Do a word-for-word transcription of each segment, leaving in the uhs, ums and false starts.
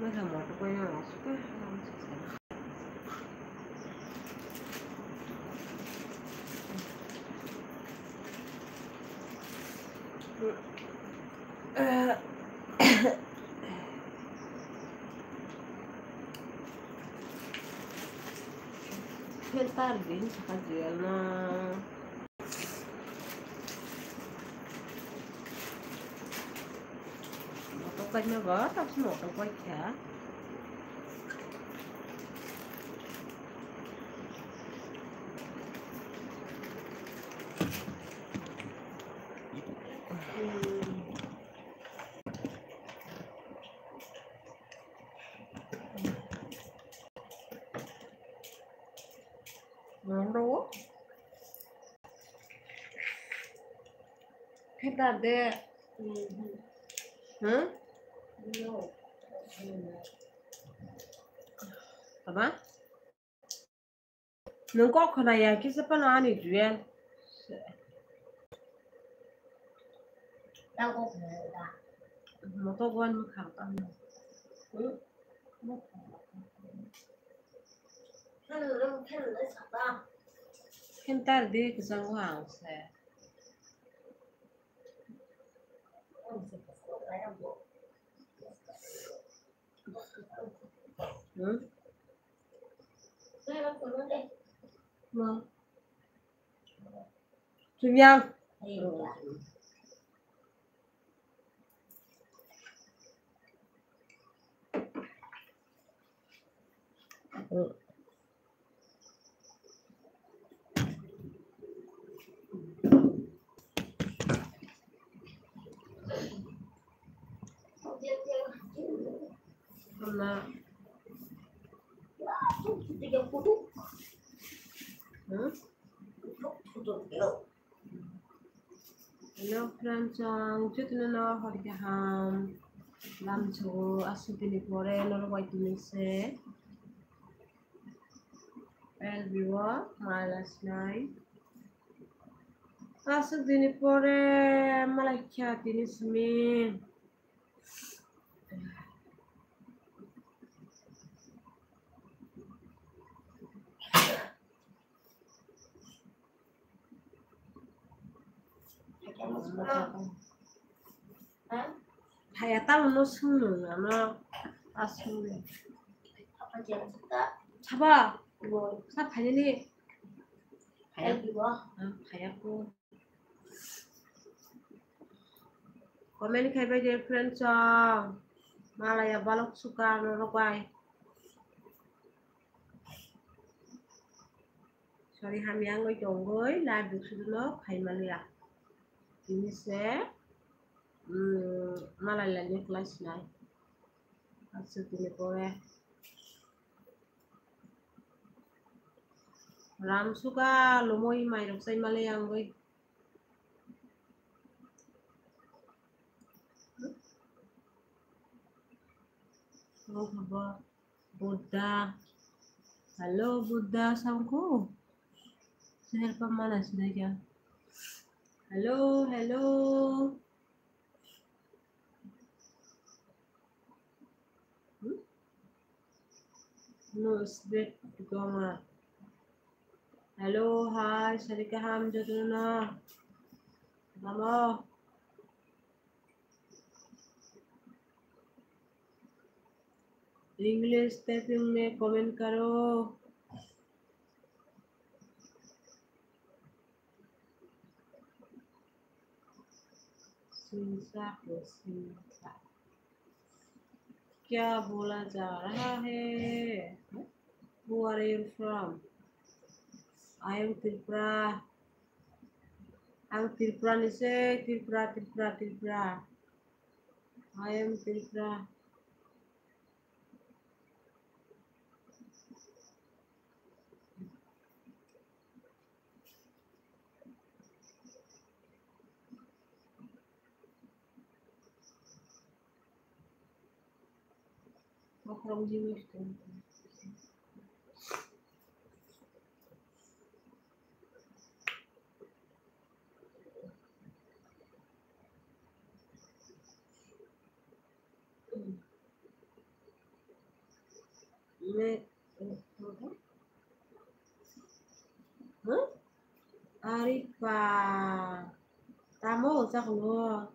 Mui kha motor koi no suka. Filter din saka jual na. Motor koi no ba, tak motor koi kha. Mondo. Kita de. Hmm? Apa? Nwng kok khna ya kisa phano ani juya. Moto gon mwkhang tamo. Hmm? Khen tar di kwchang wng se. Hmm? Ma. Chumyang. Hello friends, ang jotono no hor kaham lamsogo, aswk dini pore norok bai tini se L B o mala sinai. Aswk dini pore malai kha tini simi. Phaya tamo no swngnw ano aswk. Sabo sa phainani. Phaya. Phaya ko. Comment khai bai de friends, malaya balok suka norok bai. Sorry, hamya wngwi tongwi live duksuduno khai manliya. Tini se, mm, malai lainwi kwlai sinai. Aswk tini pore. Ram suka lomwi mairok chai manliya wngwi. Buddha. Hello, Buddha, sangku. Seher pamana sinai kya? Hello, hello. Hmm? No, Svet Goma. Hello, hi, Sarika Ham, jotono. Mamo. English typing में comment करो। Sinsa ko sinsa. क्या बोला जा रहा है? Who are you from? I am Tripura. Ang Tripura ni se, Tripura, Tripura, Tripura. I am Tripura. Ari pa. Tamo chaklo.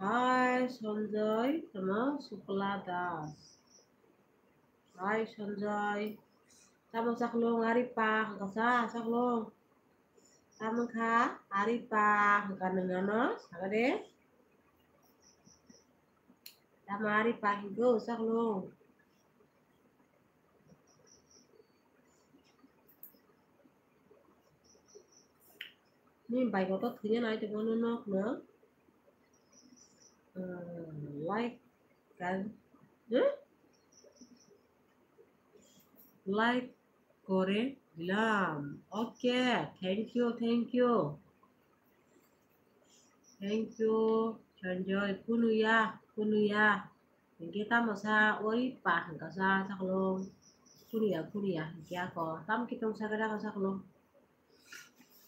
Hai Sanjay, tamo Sukla Das. Hai Sanjay. Tamo chaklo, ari pa, kasa chaklo. Tamo kha, ari pa, hwnkha nwngnano, sakade. Tamo ari pa hingo chaklo. Ni bai kotor thwina nai tongmano nokno. Ah, like kan, hmm? Like kore dilam. Okay, thank you, thank you. Thank you, Sanjoy. Kunuya, kunuya. Hingke tamo sa, oi pa hingka sa, saklo. Kunuya, kunuya, hingke ako. Tamo kitong sa, kada ka saklo.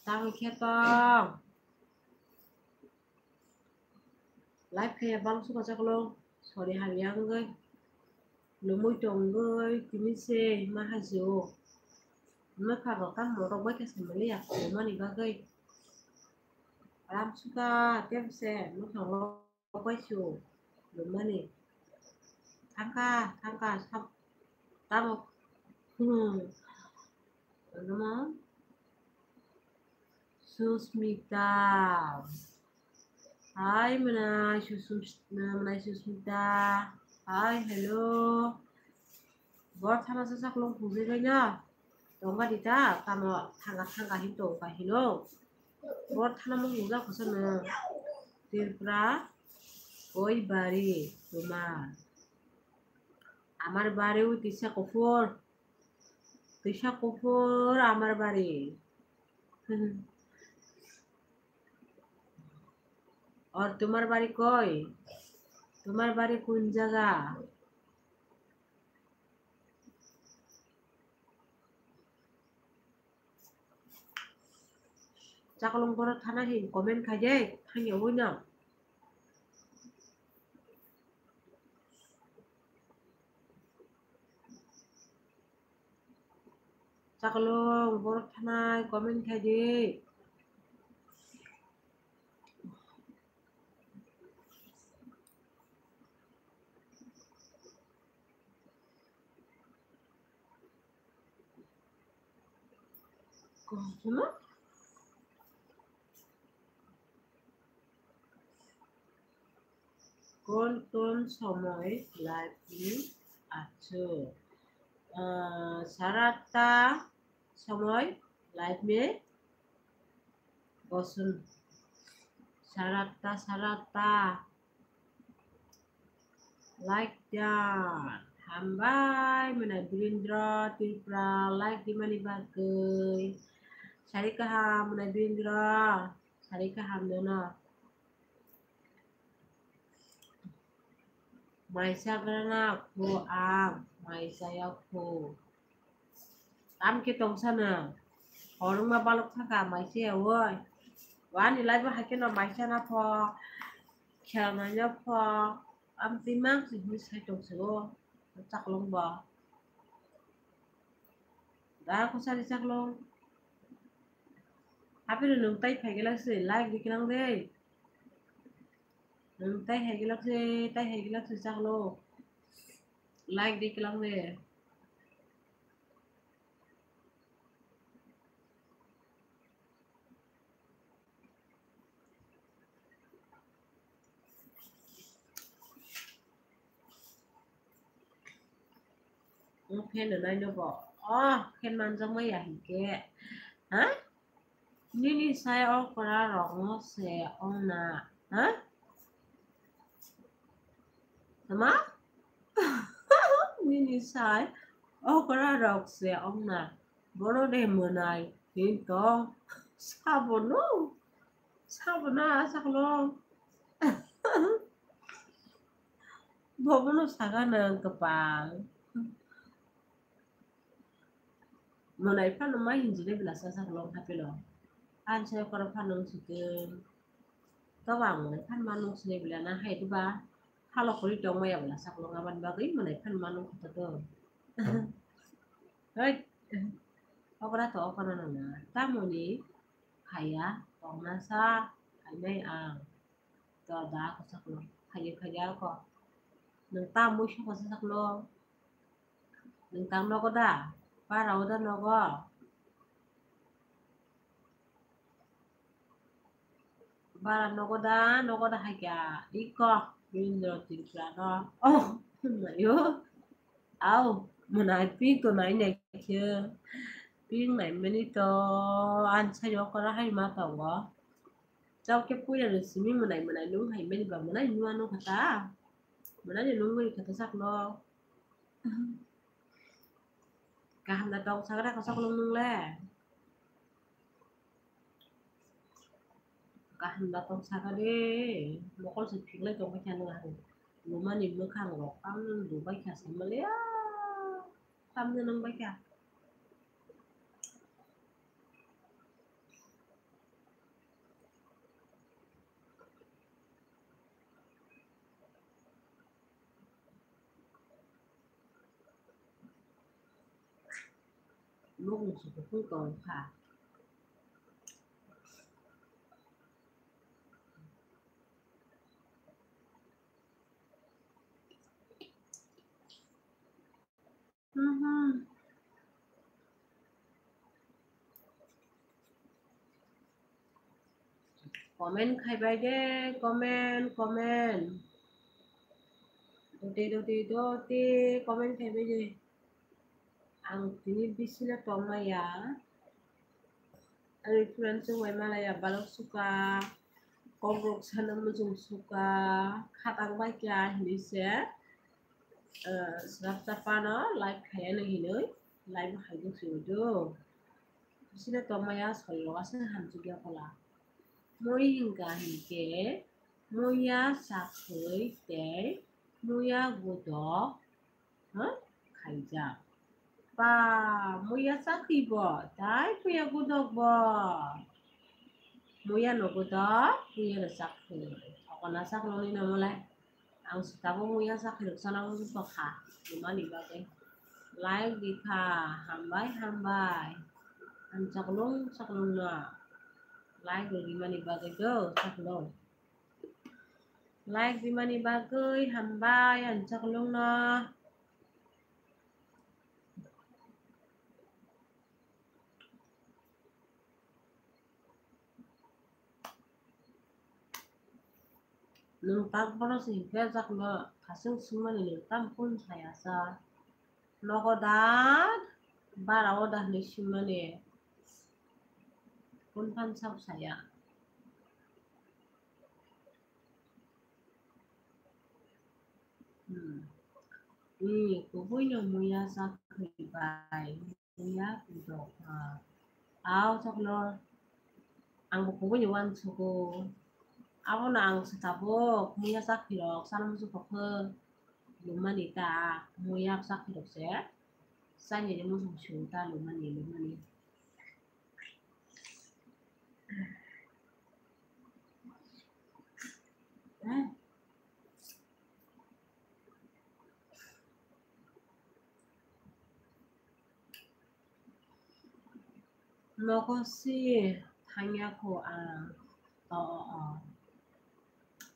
Tamo khe tong. Live khe bang suka chaklo, sori hamya wngwi. Lumui tongwi, tini se ma hai se o. Nokha rok tamo rok bai khe se mali ya, mani bagwi. Ram suka, tem se, nokha rok bai se o, lumani. Thangka, thangka, sab, tamo. Hmm. Ano ma? Susmita. Hi, mwnai Susum-, mwnai Susmita. Hi, hello. Bor thana sa saklong phungjai bai no. Tongba di ta, tamo thanga thanga hin tong ka hino. Bor thana mo hwngjak kho sa no. Tripura, koi bari, tomar. আমার বাড়ি ওই তিশা কপুর। তিশা কপুর আমার বাড়ি। আর তোমার বাড়ি কই? তোমার বাড়ি কোন জায়গা? Chakolong borok thana hin comment khai de, thangya oi no. Chakolong borok thanai comment khai de. Kono? কোন কোন সময় লাইভ মি আছো? আহ, সাড়ে আটটা সময় লাইভ মে বসুন। সাড়ে আটটা, সাড়ে আটটা। Like dan. Hambai, mwnai Birendra Tripura, like di mani bagwi. Sari kaham, mwnai Birendra. Sari kaham nono. Maisa grana kho ang, maisa ya kho. Tam khe tong sana. Horongma balok thaka maisa ya woi. Wani live hai khe no maisa na pho. Khelna ya pho. Am timang si hini sai tong si o. Chaklong ba. Da ko sari chaklong. Happy no nung tai phai gelak se like di kilang de. Nung tai hai gelak se, tai hai gelak se chaklo. Like di kilang de. Ang fan no nai no bo. Oh, fan manjak maya hinkhe. Ha? Nini sai okra rok no se ongna. Ha? Tama? Nini sai okra rok se ongna. Bono de mwnai hinto sabono, sabono achaklong. Bobono saka nang kwpal. Mwnai phano mai hinjile belasa saklong hapelo. Anse koro phano sikeng. Toba ang mwnai phan manu sini belana hai diba. Halo khori tong maya belasa saklong abani bagwi mwnai phan manu khato to. Hoi. Okra to okra nana. Tamoni haya tongna sa hainai ang. To da ko sakno. Haya haya ko. Nang tamoi soko sakno. Nang tang nogo da? Para oda nogo. Bara nogo da, nogo da hai kya. Iko, Indra Tripura no. Oh, mayo. Au, mwnai pink to nai nai khe. Pink nai mani to, ansa yo kora hai ma tongo. Chao khe puila ni simi mwnai mwnai nung hai mani ba mwnai nung ano kha ta. Mwnai ni nung wi kha ta sak no. Kaham da tong sakra kosok nung nung le. Kaham da tong saka de, mokol se phiklai tong kha nang ang. Lumani mwkhang rok ang nung dubai kha sa mali, ah, tam de nang bai kha. Nukni se kuphur tong kha. Mhm. Comment khai bai de, comment, comment. Doti, doti, doti, comment khai bai de. Ang tini bisino tongmaya. Ani friend chwng bai malaya balok suka, kokrok sana muchung suka, khatang bai kya hinwi se, eh, swrapsa phano live khaya no hinwi live hai do sio do. Bisino tongmaya soi roga se hamchukya kola. Mui hingka hinkhe muya sakhwi tei muya gudok, ha, khaijak. Ba, muya sakhi bo, tai puya gudok bo. Muya no gudok, puya no sakhi. Okona sakno ni no mulai. Ang sitabo muya sakhi rok sana wngwi tongkha. Lumani bagwi. Like di kha, hambai, hambai. Ang chaklung, chaklung no. Like rok rimani bagwi do, chaklung. Like rimani bagwi hambai ang chaklungno. Nwng tak bono se hinkhe jakno thasung swngmani nwng tamo kunu saya sa? Nogo da, bara o da hinwi swngmani kunu phano sabo saya. Hmm. Ni kubui no muya sakhwi bai, muya kudok ha. Au chokno ang bo kubui ni uansugo. Abono ang se tabuk muya sakhwi rok sana muchung kokho lumani ta muya sakhwi rok se chani ni muchung su ta lumani lumani. Nogo si thangya kho ang. O, o, o.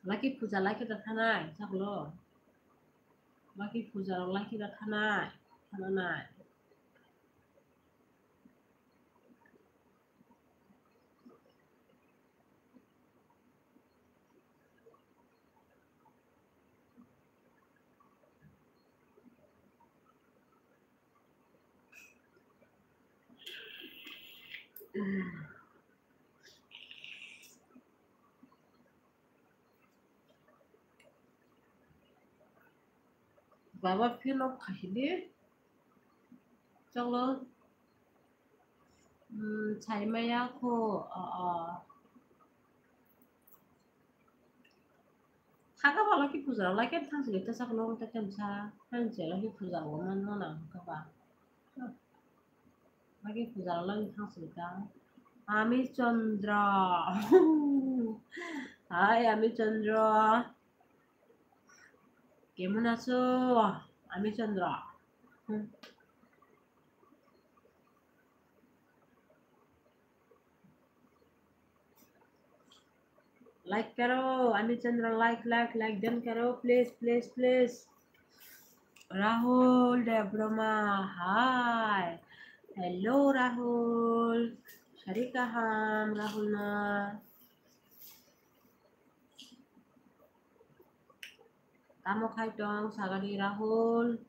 Laki puja laki da thanai, chaklo. Laki puja laki da thanai, thananai. Baba pheno khaidi. Cholo. Hmm, chaimaya kho, o, o. Thaka ba laki puja, laki thang sili ta chaklo ta kemsa, thang sili laki puja o man no nang ka ba. Laki puja laki thang sili ta. Ami Chandra. Hai, Ami Chandra. কেমন আছো? আমি চন্দ্র। হুম। Like karo, Amit Chandra, like, like, like dan karo, please, please, please. Rahul Debroma, hi. Hello, Rahul. Sari kaham, Rahul na. Tamo khai tong, sagadi Rahul.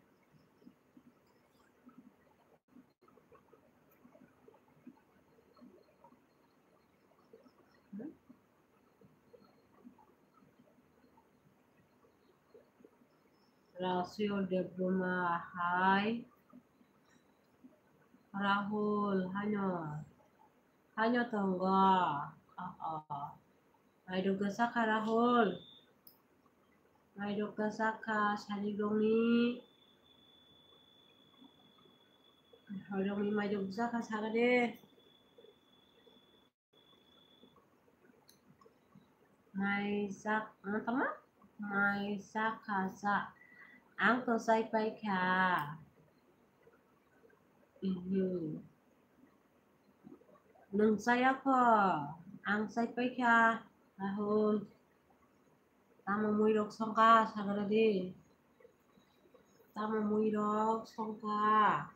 Rasul Debroma, hi. Rahul, haino. Haino tongo. Oh, oh. Mairok da sakha Rahul. Mairok da sakha sari rokni. Rokni mairok da sakha sagade. Mai sak, ano tama? Mai sakha sa. Ang to sai pai kha. Iyo. Nwng chaya kho? Ang chai pai kha, Rahul. Tamo mui rok songkha, sagra di. Tamo mui rok songkha.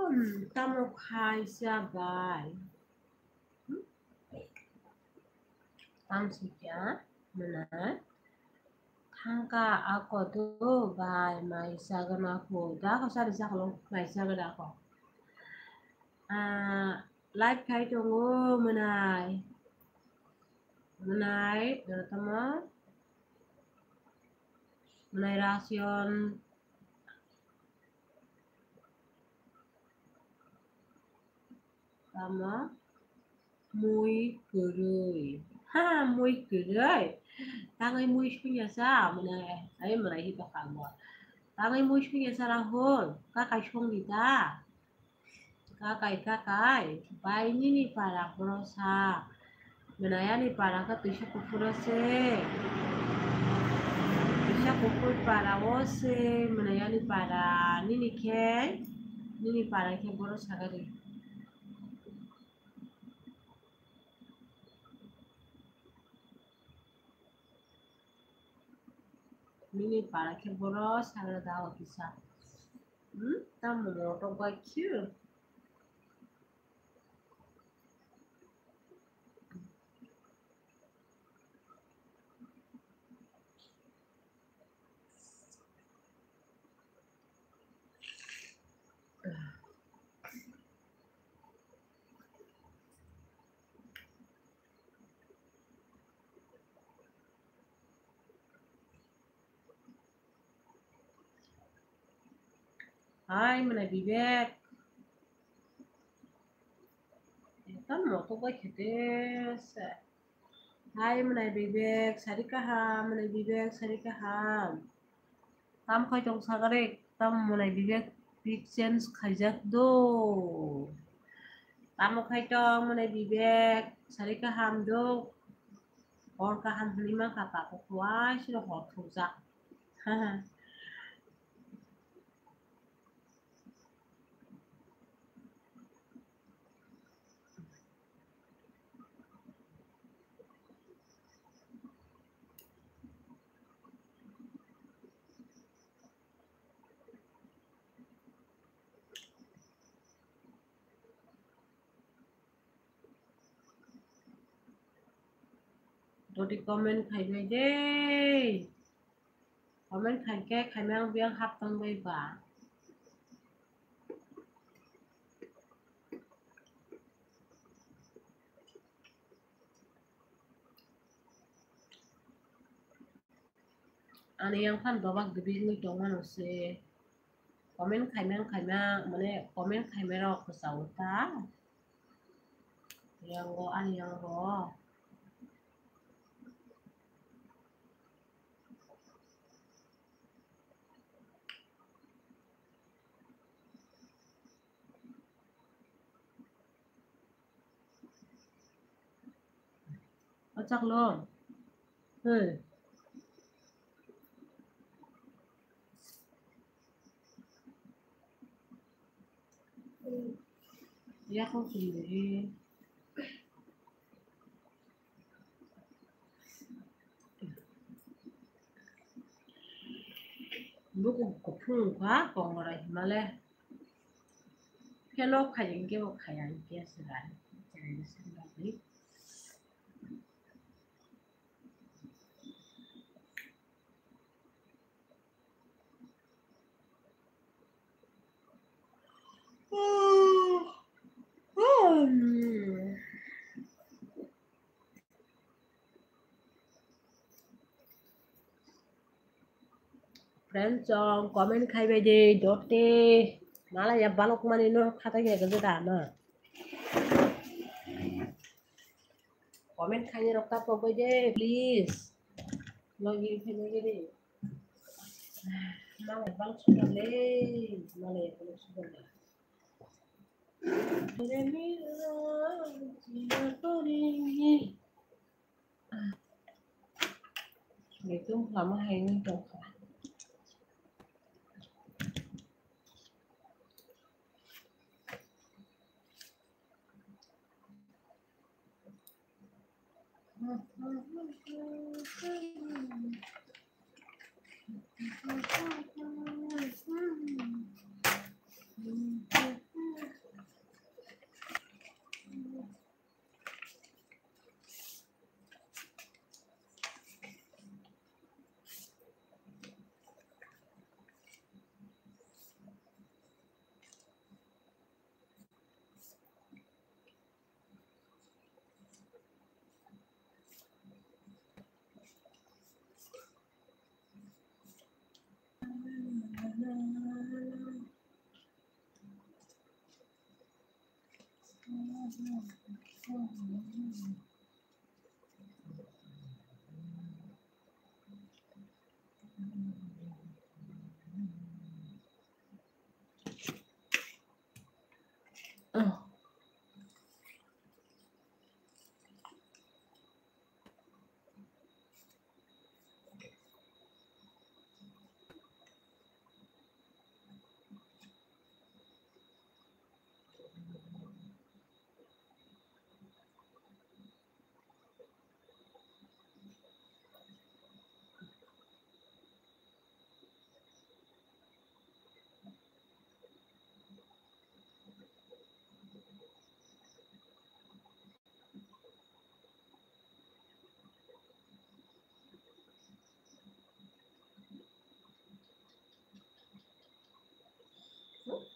Hmm, tamo khaisa bai. Hmm? Tamo sikya, mwnai. Thangka ako do bai mai sagana ko. Da ko sari saklo mai sagana ko. Ah, live khai tongo mwnai. Mwnai, tamo. Mwnai Rasion. Tamo? Mui kwrwi. Ha, mui kwrwi. Tangwi mui swiya sa, mwnai, ai mwnai hi bwkha bo. Tangwi mui swiya sa Rahul, kakai songdi ta. Kakai, kakai, bai nini para bwrwsa. Mwnai ani para khe twisa kuphur o se. Twisa kuphur para o se, mwnai ani para nini khe, nini para khe bwrwsa gari. Nini para khe bwrwsa gari da o kisa. Hmm? Tamo moto bai khe. Hai, mwnai Bibek. Ekdom moto bai khete se. Hai, mwnai Bibek, sari kaham, mwnai Bibek, sari kaham. Tam khai tong sagare, tam mwnai Bibek pic change khaijak do. Tamo khai tong mwnai Bibek, sari kaham do. Hor kaham hwnwi mankha, takhuk kwlai sino hor thukjak. Dodi comment khai bai de. Comment khai khe khaimang biyang hap tong bai ba. Ani yang phan dobak dibini tongmano se. Comment khaimang khaimang, mane comment khaimai rok kwchao ta. Yang go, ani yang go. O chaklo. Hey. Yakung sunduri. Buku kuphung wngkha, kongora himale. Khe nok phai hwnkhe bo khaya hwnkhe se rai. Friends, chong comment khai bai de, dote. Mala ya balok mani no khata ya gaje da na. Comment khai rok ta pok bai de, please. Logi khai bai de. Mala ya balok sudah le, mala ya balok sudah le. Itu lama hari ini tongkha.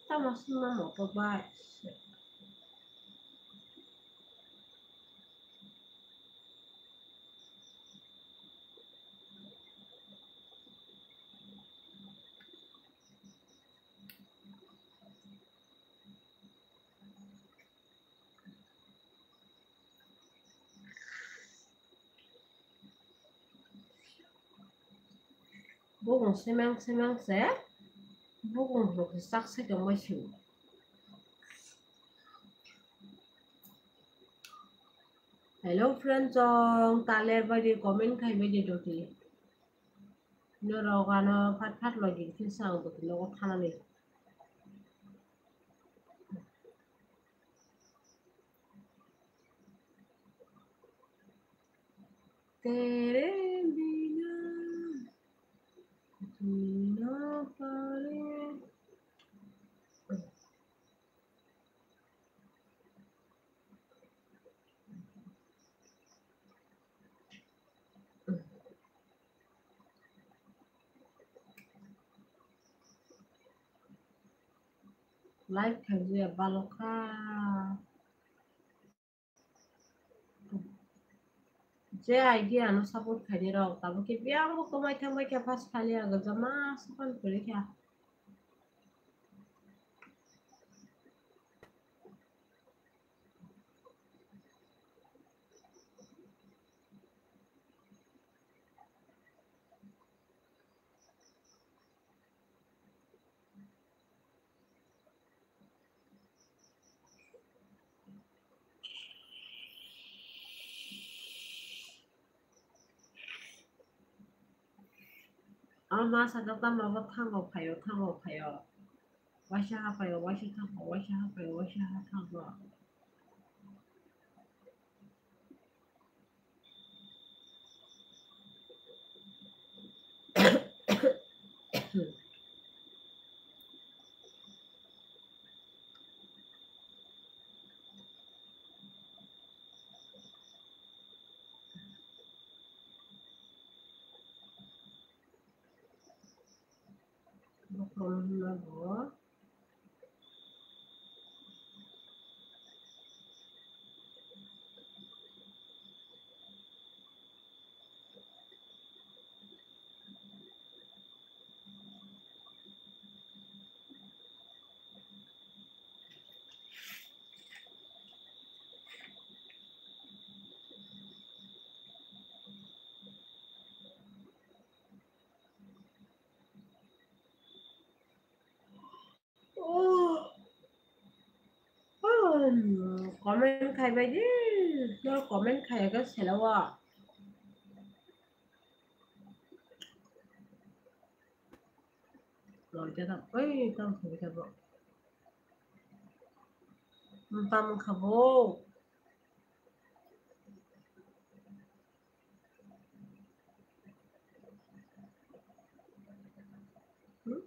Tamo swnam motorbike. Bukung semang semang se, bukung rok sak se tongma sio. Hello friend chong, taler bai di comment khai bai di doti. Norok ano phat phat login khe sang doti nogo thanani. तेरे बिना जी ना पाए। Live khaijak balokha. Je idea ano support khaini rok tabuk khe biyang bo kwmai thang bai khe first khali ang jama support kwrwi kha. Ama sakha tamo bo thango phaio, thango phaio. Waisa hapai, waisa thangkha, waisa hapai, waisa ha thangkha. Bokhorok hwnma bo. Oh. Oh, comment khai bai di. No comment khai ga selawa. Loi jana, oi, tamo khabi tabo. Tamo khabo. Hmm?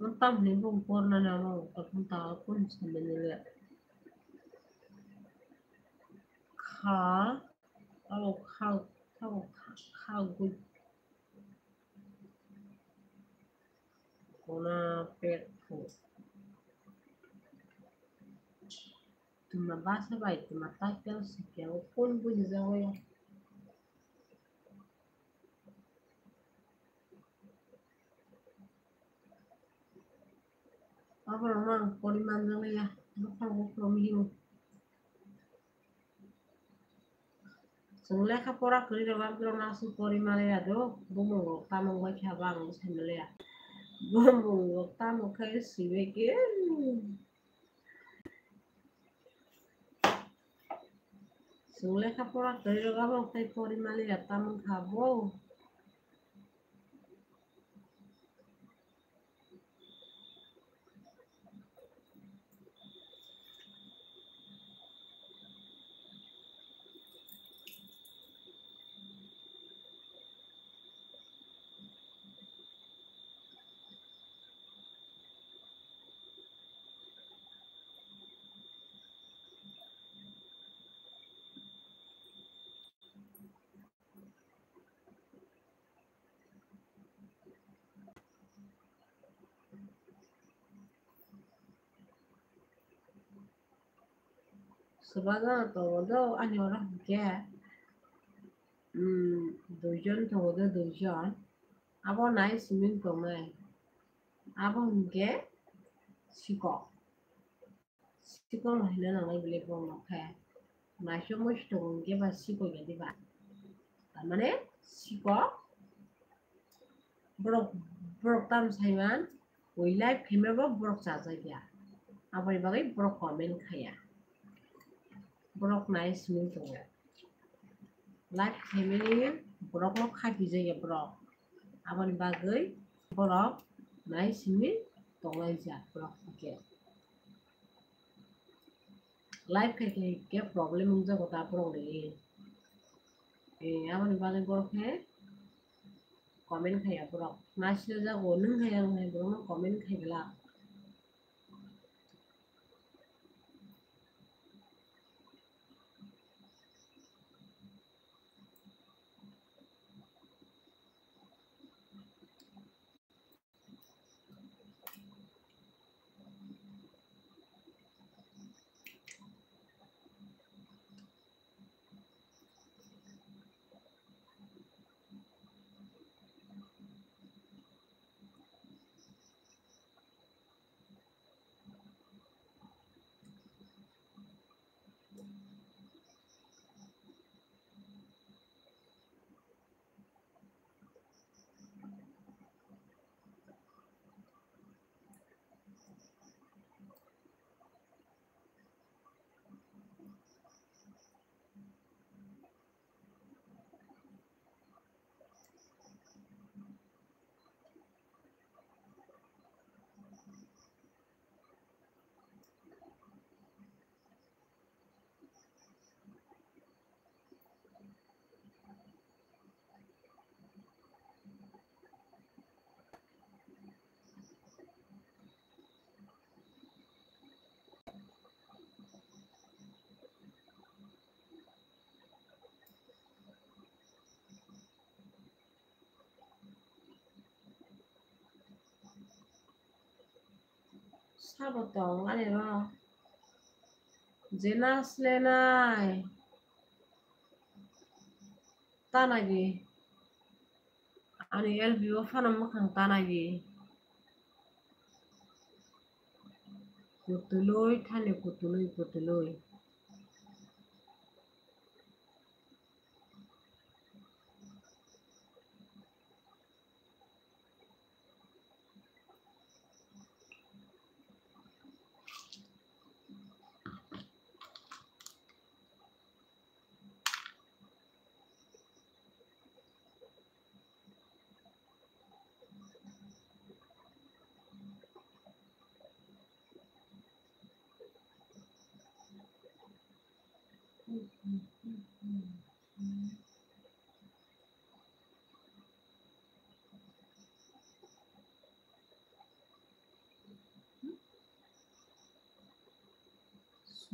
Ang tamni bung porna nang, ang tapung ta kun samani le. Kha, abo kha, abo kha, kha gui. Kona pet phu. Tuma basa bai, tuma title sikya, o kun buji jago ya. Aborok no ang pori manjak ya, bukhang bukhang hiyo. Chwng lekha pora kwrwi rok ang borok no aswk pori manliya do, bumung rok tamo wngbai kha ba ang bo sai manliya. Bumung rok tamo khe swiwi khe. Chwng lekha pora kwrwi rok abo tei pori manliya tamo wngkha bo. Swbajana tongo do ani oro hwnkhe, um, duijon tongo do, duijon. Abo nai simi tongnai. Abo hwnkhe sikok. Sikok no hino nangnai bile borok no khe. Naisomoi si tongo hwnkhe ba sikok ya diba. Tamane sikok borok, borok tamo saiman, ui live khaima bo borok chajak ya. Aboni bagwi borok comment khaiya. Borok nai simi tongo. Live khaimani borok no khapijakya borok. Aboni bagwi borok nai simi tonglaijak borok hwnkhe. Live khai khai khe problem wngjago ta borok ni. Eh, aboni bagwi borok khe comment khaiya borok. Nai sinajago nwng hai ang hai borok no comment khai glak. Sabo tong ani ro. Jenas lenai. Tanagi. Ani L B o phano mwkhang tanagi. Kutuloi thani kutuloi kutuloi.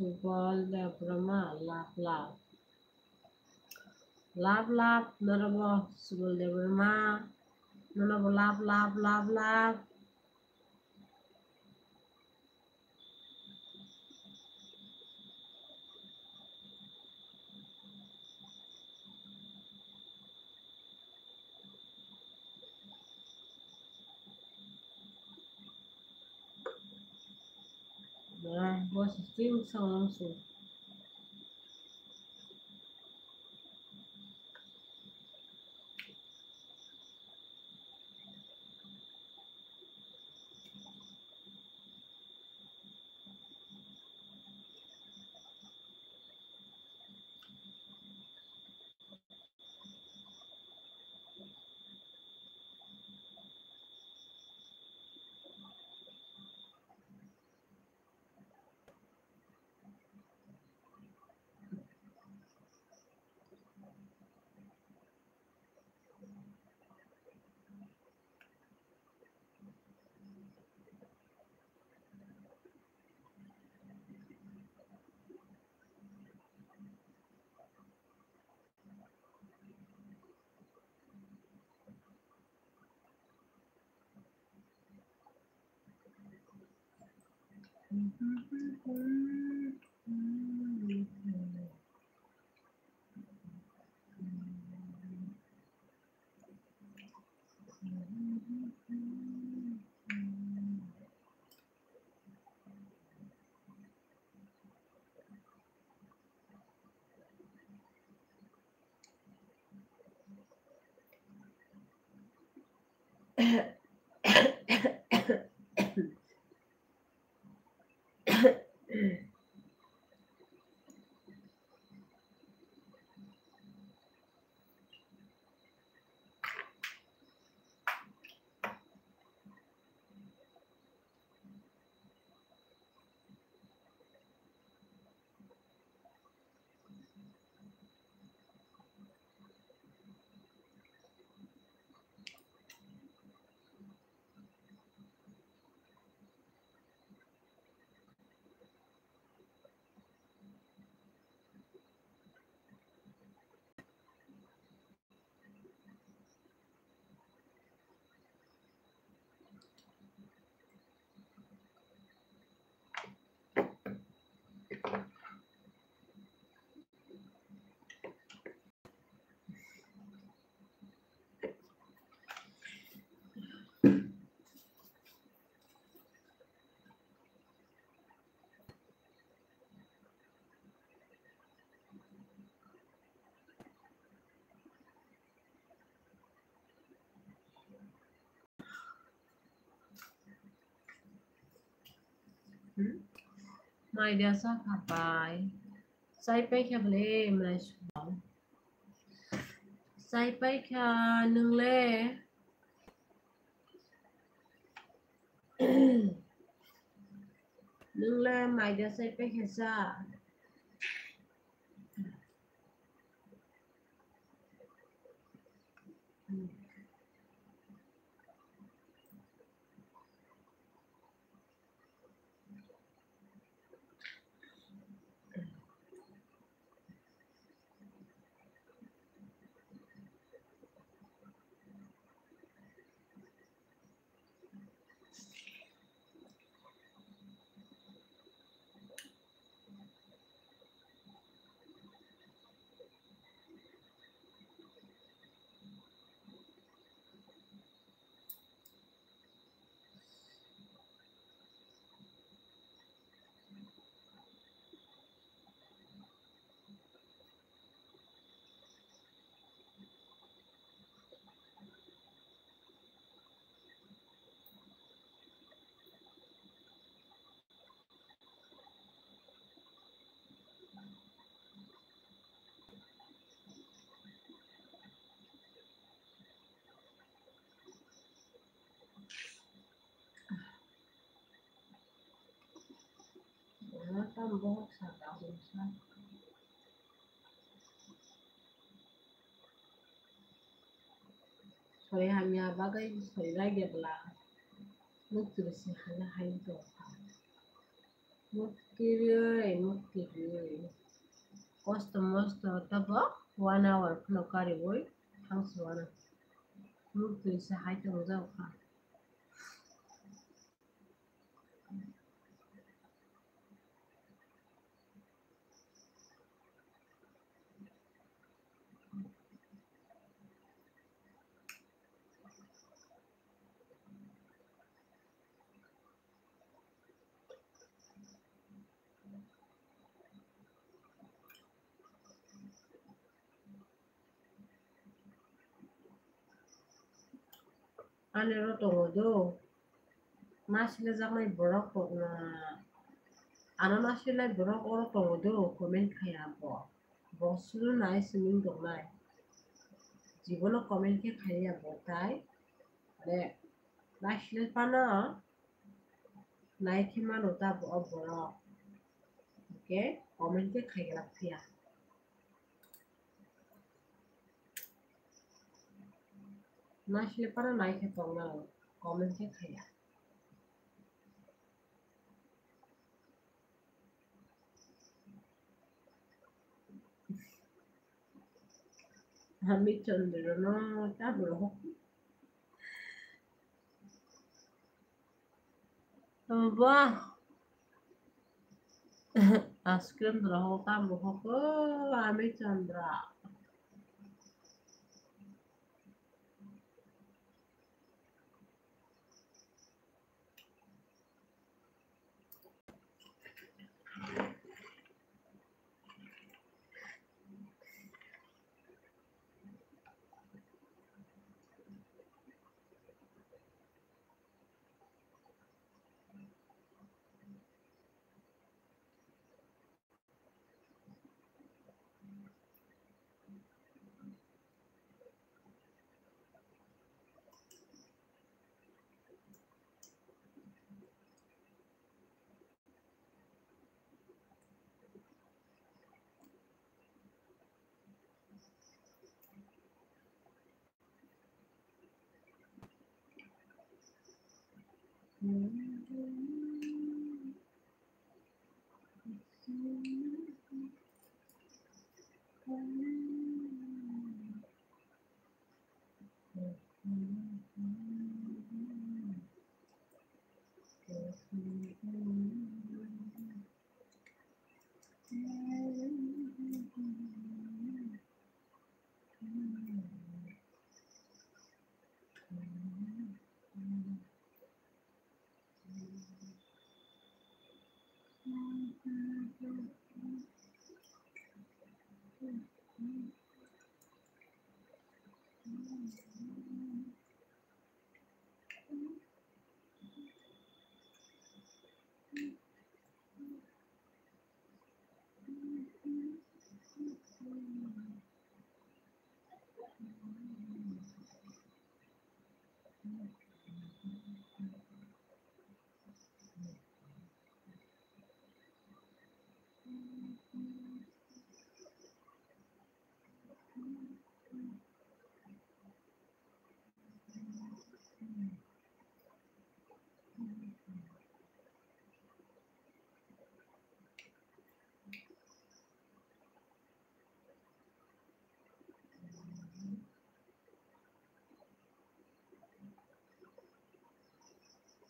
Subal Debbarma, love, love. Love, love, norok bo Subal Debbarma. Norok bo love, love, love, love. Nah, bos sing song langsung. Mai dia sa khapai. Sai pai kha bole mai subang. Sai pai kha nung le. Nung le mai dia sai pai kha sa. bohok saka, bohok sa. Sori hamya bagwi sori ragya bwla. Nuk twi se hala hai tongkha. Nuk twi rwi, nuk twi rwi. Kosto mosto tabo one hour phano kariwi thangsi wano. Nuk twi se hai tongjak kha. Ani oro tongo do. Ma silajaknai borok, ah, ano ma silai borok oro tongo do, comment khaiya bo. Bo suru nai simi tongnai. Jibono comment khe khaiya bo tai. De, ma silai phano nai khe mano ta bo, o borok. Hwnkhe comment khe khaiglak phiya. Naisle para nai khe tongna, comment khe khaiya. Ami Chandra no ta bro. Wah. Askrim drahok tam rohok ko, Ami Chandra.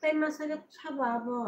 Tei masa khe sabo abo.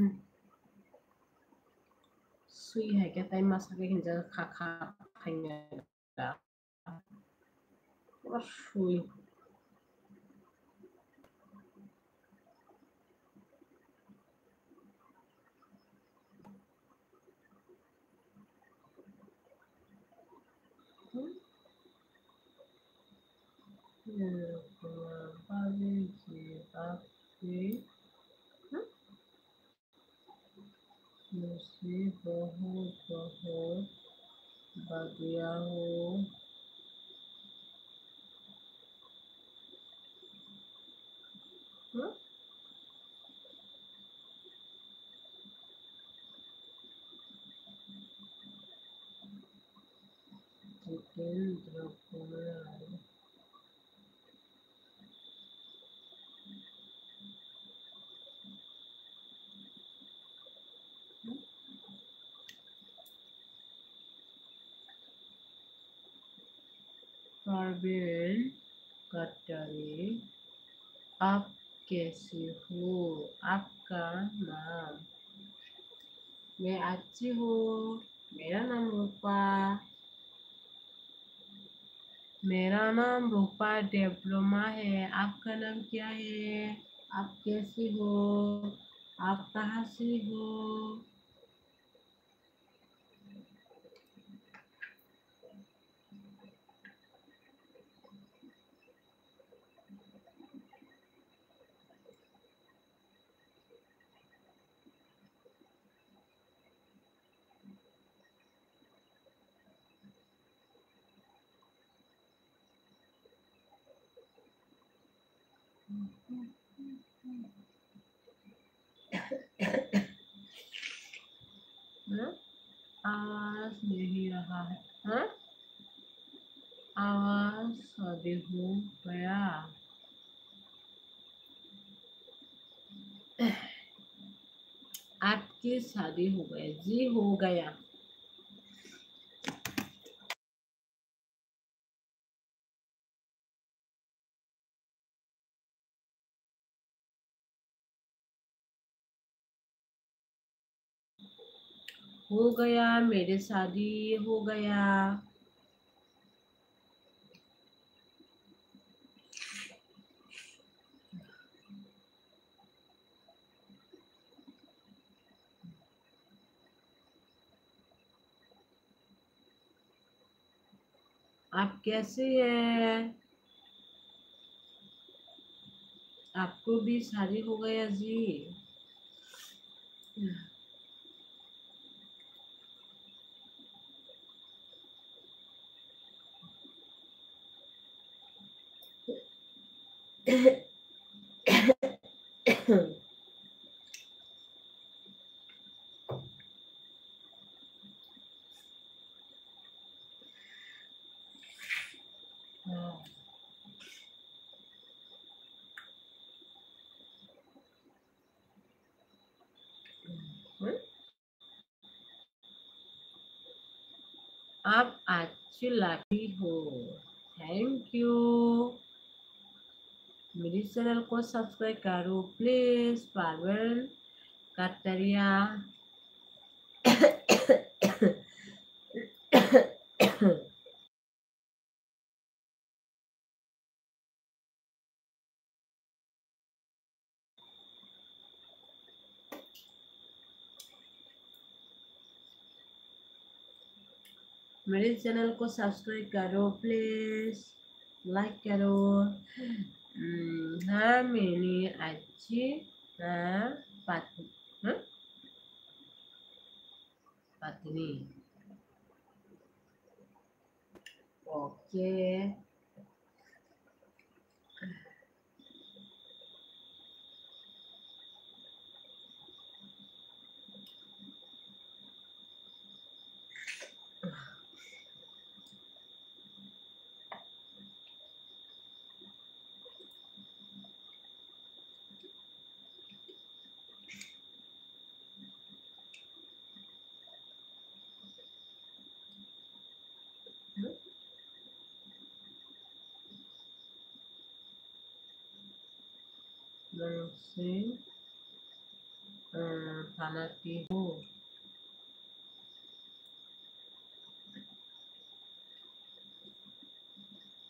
Hmm. Sui hai khe tai masa khe hinjak kha kha khaina da. Pura sui. Bari ji aap ke, hmm? Mujhe bahut bahut badhiya ho. Hmm? Jitendra Kumar. Parveen Kataria, आप कैसी हो? आपका नाम? मैं अच्छी हूँ। मेरा नाम रूपा। मेरा नाम रूपा देववर्मा है। आपका नाम क्या है? आप कैसी हो? आप कहाँ से हो? हाँ? आवाज नहीं रहा है। हाँ? आवाज शादी हो गया। आपकी शादी हो गया। जी, हो गया। हो गया मेरी शादी, हो गया। आप कैसे हैं? आपको भी शादी हो गया जी? आप अच्छी लगती हो। Thank you। मेरी चैनल को सब्सक्राइब करो प्लीज। पार्वल कटरिया। मेरे चैनल को सब्सक्राइब करो प्लीज, लाइक करो। हम्म, हाँ, मैंने अच्छी, हाँ, पत्नी, हाँ? पत्नी। Okay. Nang se, eh, panati ho.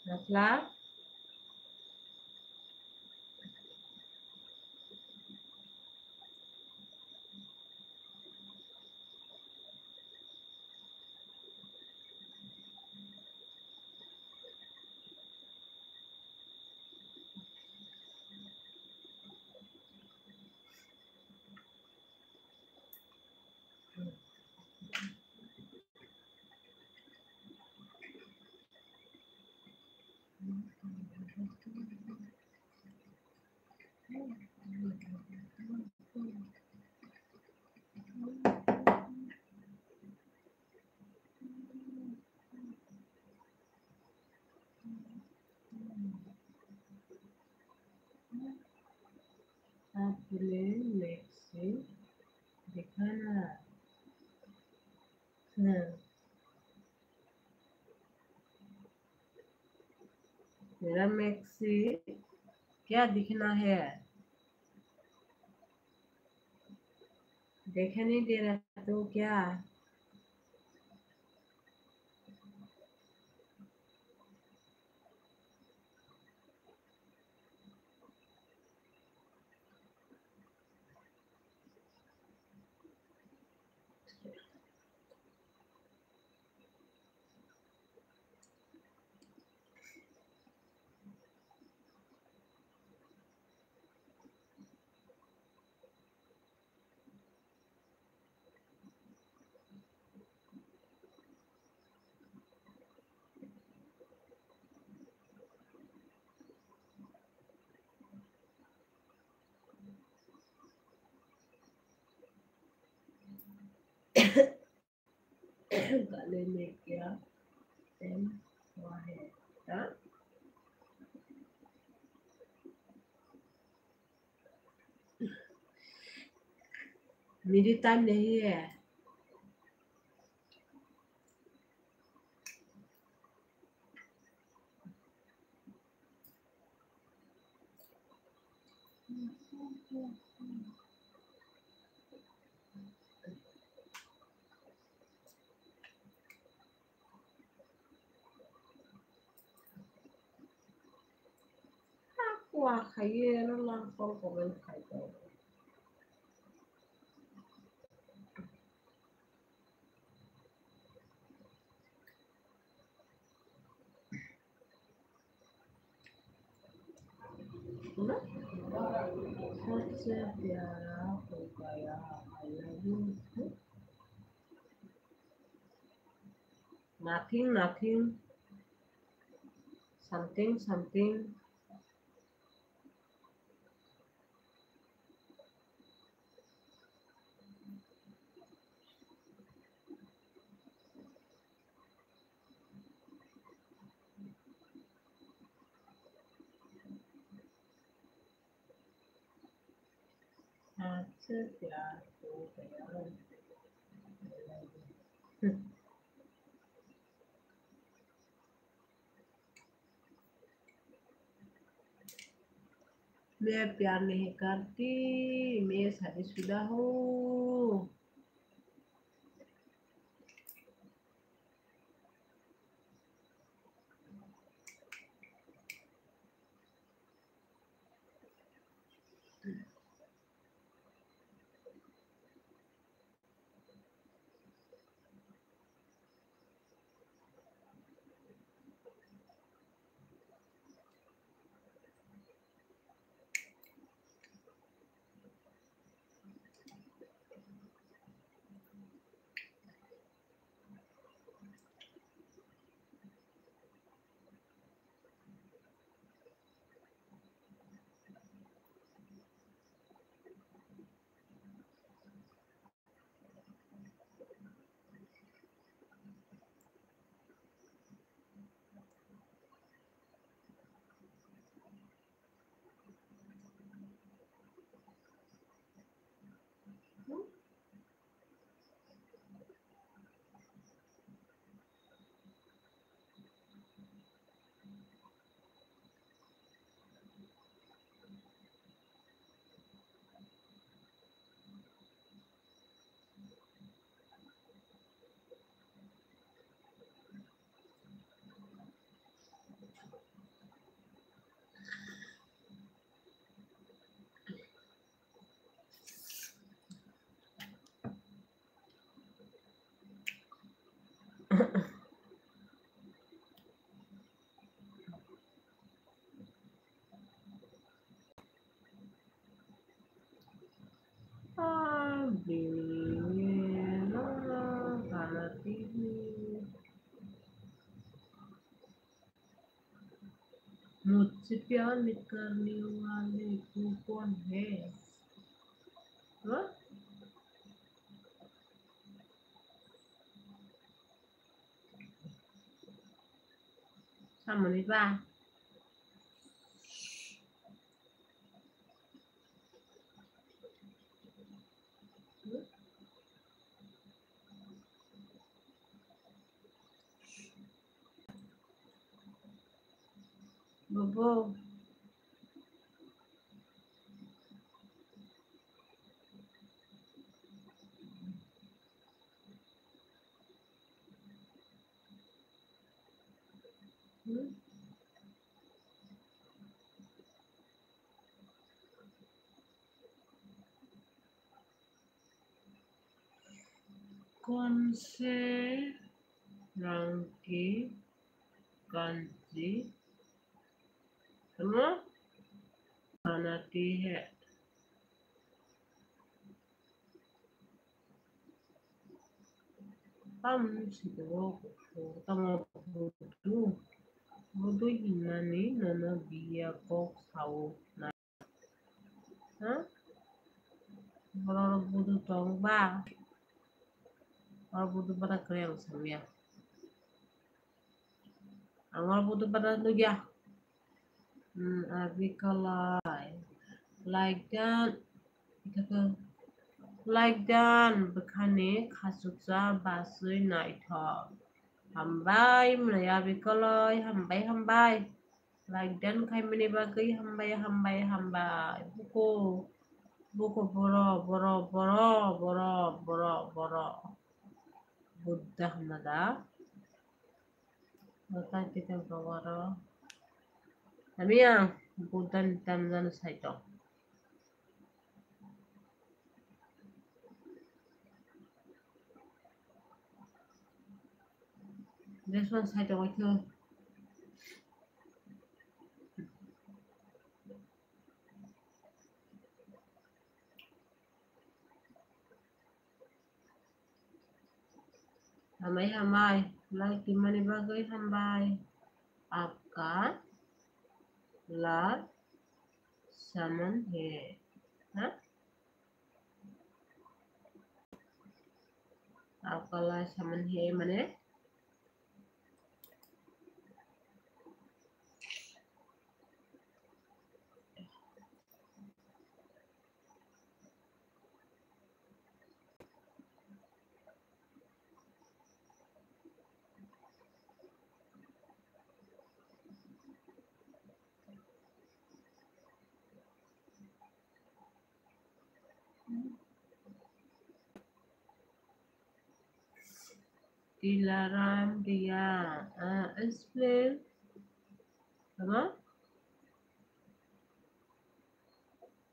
Nafla? आप बोले, "मेरे से दिखाना।" हाँ। मेरा मेक्सी क्या दिखना है? दिखाई नहीं दे रहा तो क्या? गले में क्या पेन हुआ है? हाँ? मेरी टाइम नहीं है। Kua khai ye, no lang kol kol khai kol. सबसे प्यारा हो गया, I love you. Nothing, nothing. Something, something. आपसे प्यार हो गया। मैं प्यार नहीं करती, मैं शादीशुदा हूँ। मुझसे प्यार करने वाले तू कौन है? Huh? Samani ba. Bobo. Hmm? कौन से रंग की गंजी हम पहनती है? Tamni siko tamo budu, budu hinmani nono biya kok sao na. Ha? Borok budu tong ba? Oro budu bana kwrwi ang samya. Ang oro budu bana nugya. Hmm, abi kalai. Like dan, like dan bwkhani khachuksa baswi naithok. Hambai mwnai abi kalai, hambai, hambai. Like dan khaimani bagwi hambai, hambai, hambai. Buko, buko boro, boro, boro, boro, boro, boro. Buddha hwnna da. Bwtai tei tei boro. Hamya, Buddha ni tamjani saitok. This one side of it. Hambai, hambai. Like tongmani bagwi hambai. Apka la saman hai. Ha? Apka la saman hai mane? Dilaram Riya, ah, explain. Apa?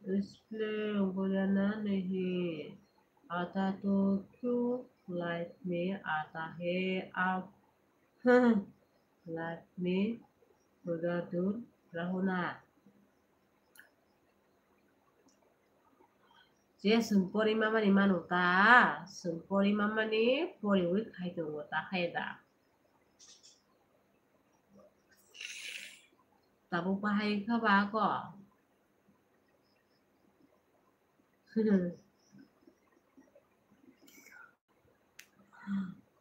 Explain, बोलना नहीं आता तो क्यों लाइफ में आता है आप? लाइफ में पूरा दूर रहो ना। Je chwng pori mamani manu ta, chwng pori mamani poriwi khai tongo ta khai da. Tabuk bahai kha ba ako.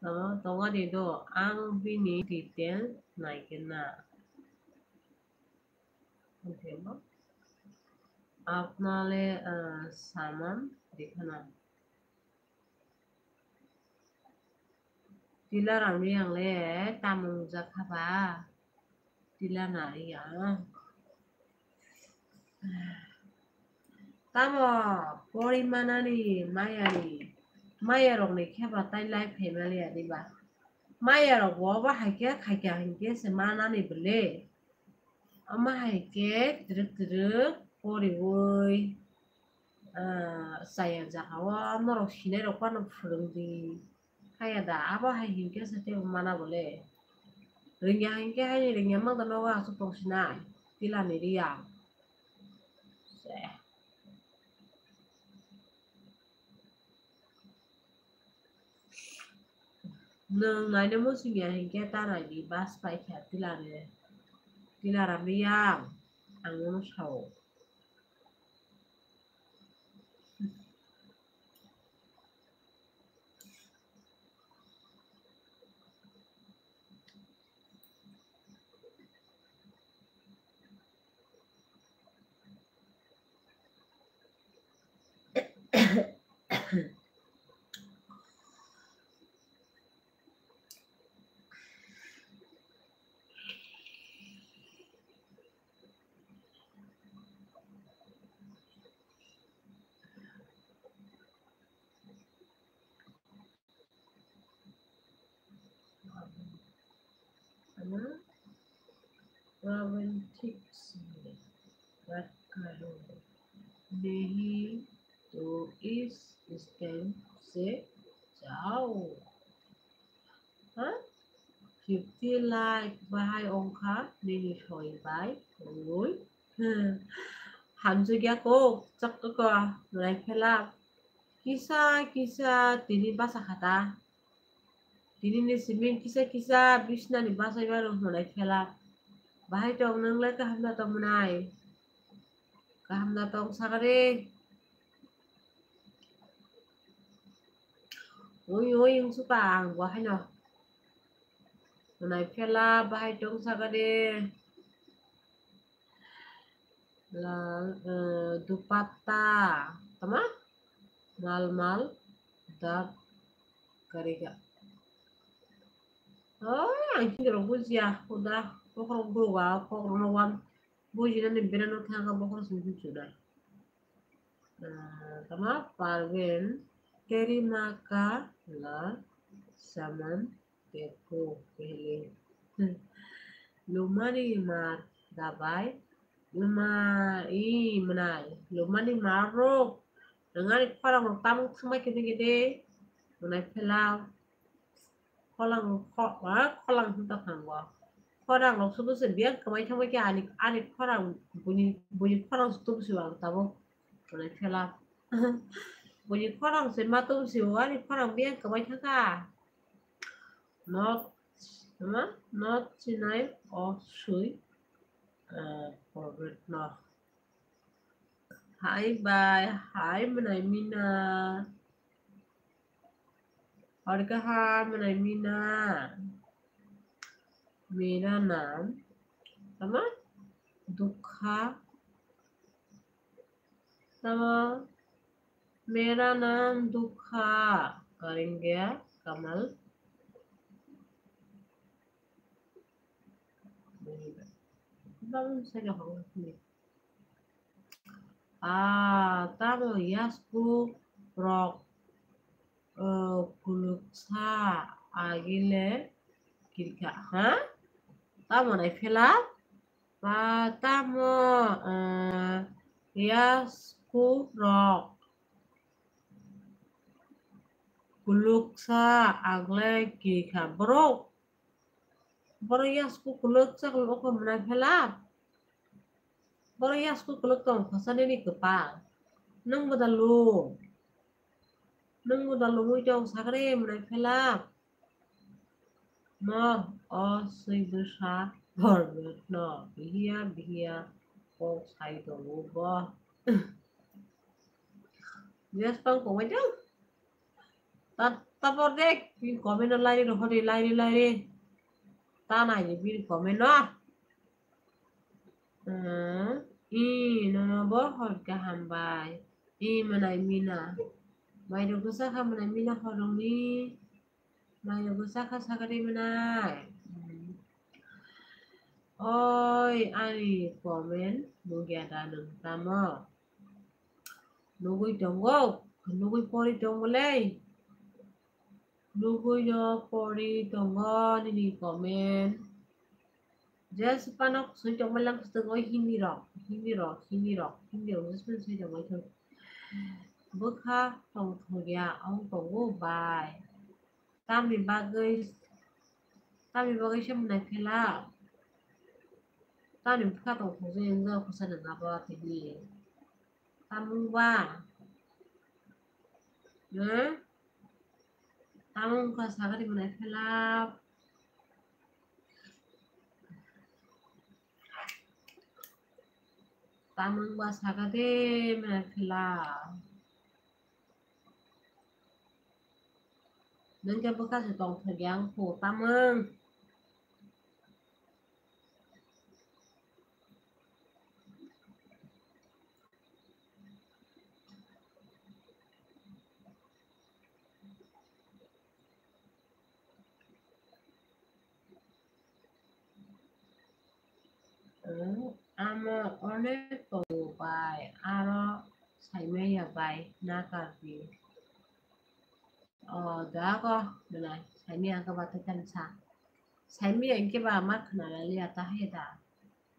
Tamo tongo di do, ang bini detail naikhe na. Apnale, ah, saman dikhana. Tila rangni ang le tamung jakha ba. Tila nari ang. Tamo pori manani mayani, maya rokni kheba tai lai phaimaliya diba? Maya rok bo bahai khe khaikha hinkhe se manani bwle. Omo hai khe twrwk twrwk poriwi, ah, chaya jagao norok sinai rok phano phwrwng di. Haya da, abo hai hinkhe se teibo mana bole. Rwngya hinkhe haini rwngya mangda nogo aswk tongsinai. Tilani riya. Se. Nwng naina muchungya hinkhe ta naidi bus paikha tilani. Tila ramliya, ang nono sao. Ama romantic se baat karo, nahi to is stand se jao. Ha? Fifty like bahai ongkha nini soi bai ongwi. Hamjwk ya kok, chak kok, nai phela. Kisa kisa tini basa khata. Tini ni siming kisa kisa bisna ni basa iba rok nai phela. Bahai tong nang lai kaham da tong nai. Kaham da tong sagare. Oi, oi, wng suka ang bo haino. Nai phela bahai tong sagade. La, eh, dupatta. Tama? Mal mal. Dak. Karika. Oh, ang hindi rok bujiya. Kuda. Kokrok buruga. Kokrok no wan. Bujinani berano thangkha bokhorok song bujiya. Ah, tama Parvin, teri maa ka la saman dekho pehle. Lumani mar dabai, luma i mwnai, lumani mar rok, nangani khorang rok tamung thangbai kede kede, mwnai phela. Kholang kho-, ha, kholang hinta thango. Khorang rok sudu se biyang kwmai thangbai khe ani, ani khorang buini, buini khorang sudu se ang tabuk. Mane phela. Buini khorang se ma tubu se ani khorang biyang kwmai thangkha. Not, ma, not sinai o sui. Eh, forward no. Hai bai, hai mwnai Mina. Hor kaham mwnai Mina. Mera naam, tama? Dukha. Tama? Mera naam Dukha. Karenge Kamal. Bang saya hong ni. Ah, tamo yasku rok, eh, kuluksa agile kirka, ha? Tamo nai phela? Ba tamo, eh, yasku rok kuluksa agle kirka borok. Borok yasku kuluksa kuluk mwnai phela. Borok yasku kuluk tong khasa nini kwpal. Nwng bo da lung. Nwng bo da lungwi tong sagre mwnai phela. Mo o swi bwsa borok no bihiya bihiya kok sai tongo bo. Yes, tong kowai tong. Ta, ta por dek, bini comment no lairi rohori, lairi, lairi. Ta nai ni bini comment no. Hmm, i, nono bo hor kaham bai. I, mwnai Mina. Mai rok bwsa kha mwnai Mina horong ni. Mai rok bwsa kha sagari mwnai. Hmm. Oi, ani comment nugya da nwng tamo? Nugwi tongo, nugwi pori tongo le. Nugwi no pori tongo nini comment. Just panok swi tongmani lang swtwk o Hindi rok, Hindi rok, Hindi rok, Hindi rok just swi tongmani thung. Bwkha tongthokya ong tongo bai. Tamni bagwi, tamni bagwi se mwnai phela. Tamni bwkha tongthokjak wngwi khorsa nangma bo tini. Tamung ba? Hmm? Tamung kha sagari mwnai phela. Tamung ba saka de mwnai phela. Nung khe bwkha se tong thok yang kho tamung. Amo onek tongo bai, aro saimaya bai, na karwi. O, da ko, belai, saimaya ang khe bathai tani sa. Saimaya ang khe ba ma khna liya ta hai da.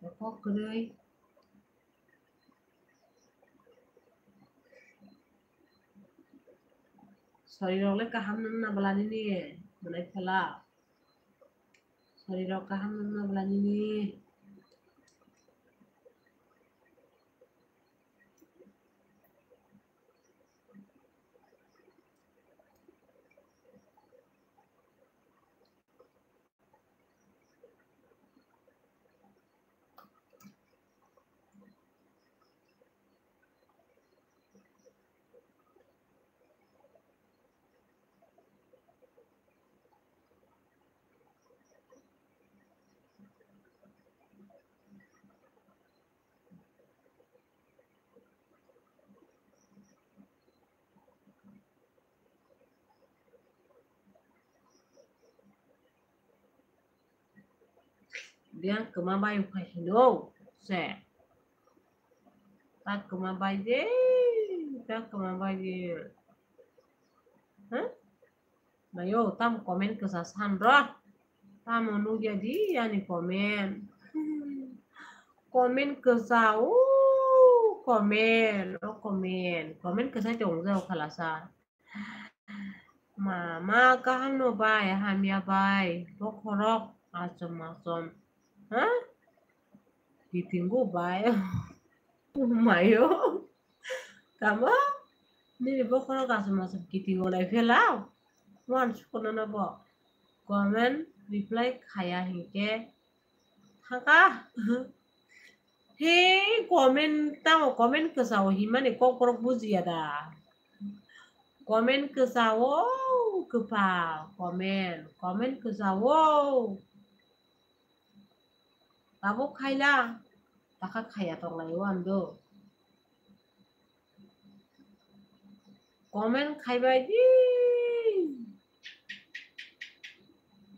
Kok kwrwi. Sorirok le kaham nang na bwla nini, belai phela. Sorirok kaham nang na bwla nini. Biang kwma bai phai hino se. Ta kwma bai de, ta kwma bai de. Huh? Nayo, tam comment kwsa san ro. Tamo nugya di ani comment. Comment kwsa o comment, o comment. Comment kwsa tong jao khalasa. Mama kaham no bai, hamya bai, bokhorok achom achom. Ha? Kitingo bai. Mayo. Tamo? Nini bokhorok achom achom kitingo lai phela. Wan sukono no bo. Comment reply khaya hinkhe thangkha. He comment, tamo comment kwchao himani kokborok bujiya da. Comment kwchao kwpha, comment, comment kwchao. Tabuk khaila, takha khaya tonglaio ang do. Comment khaibai di.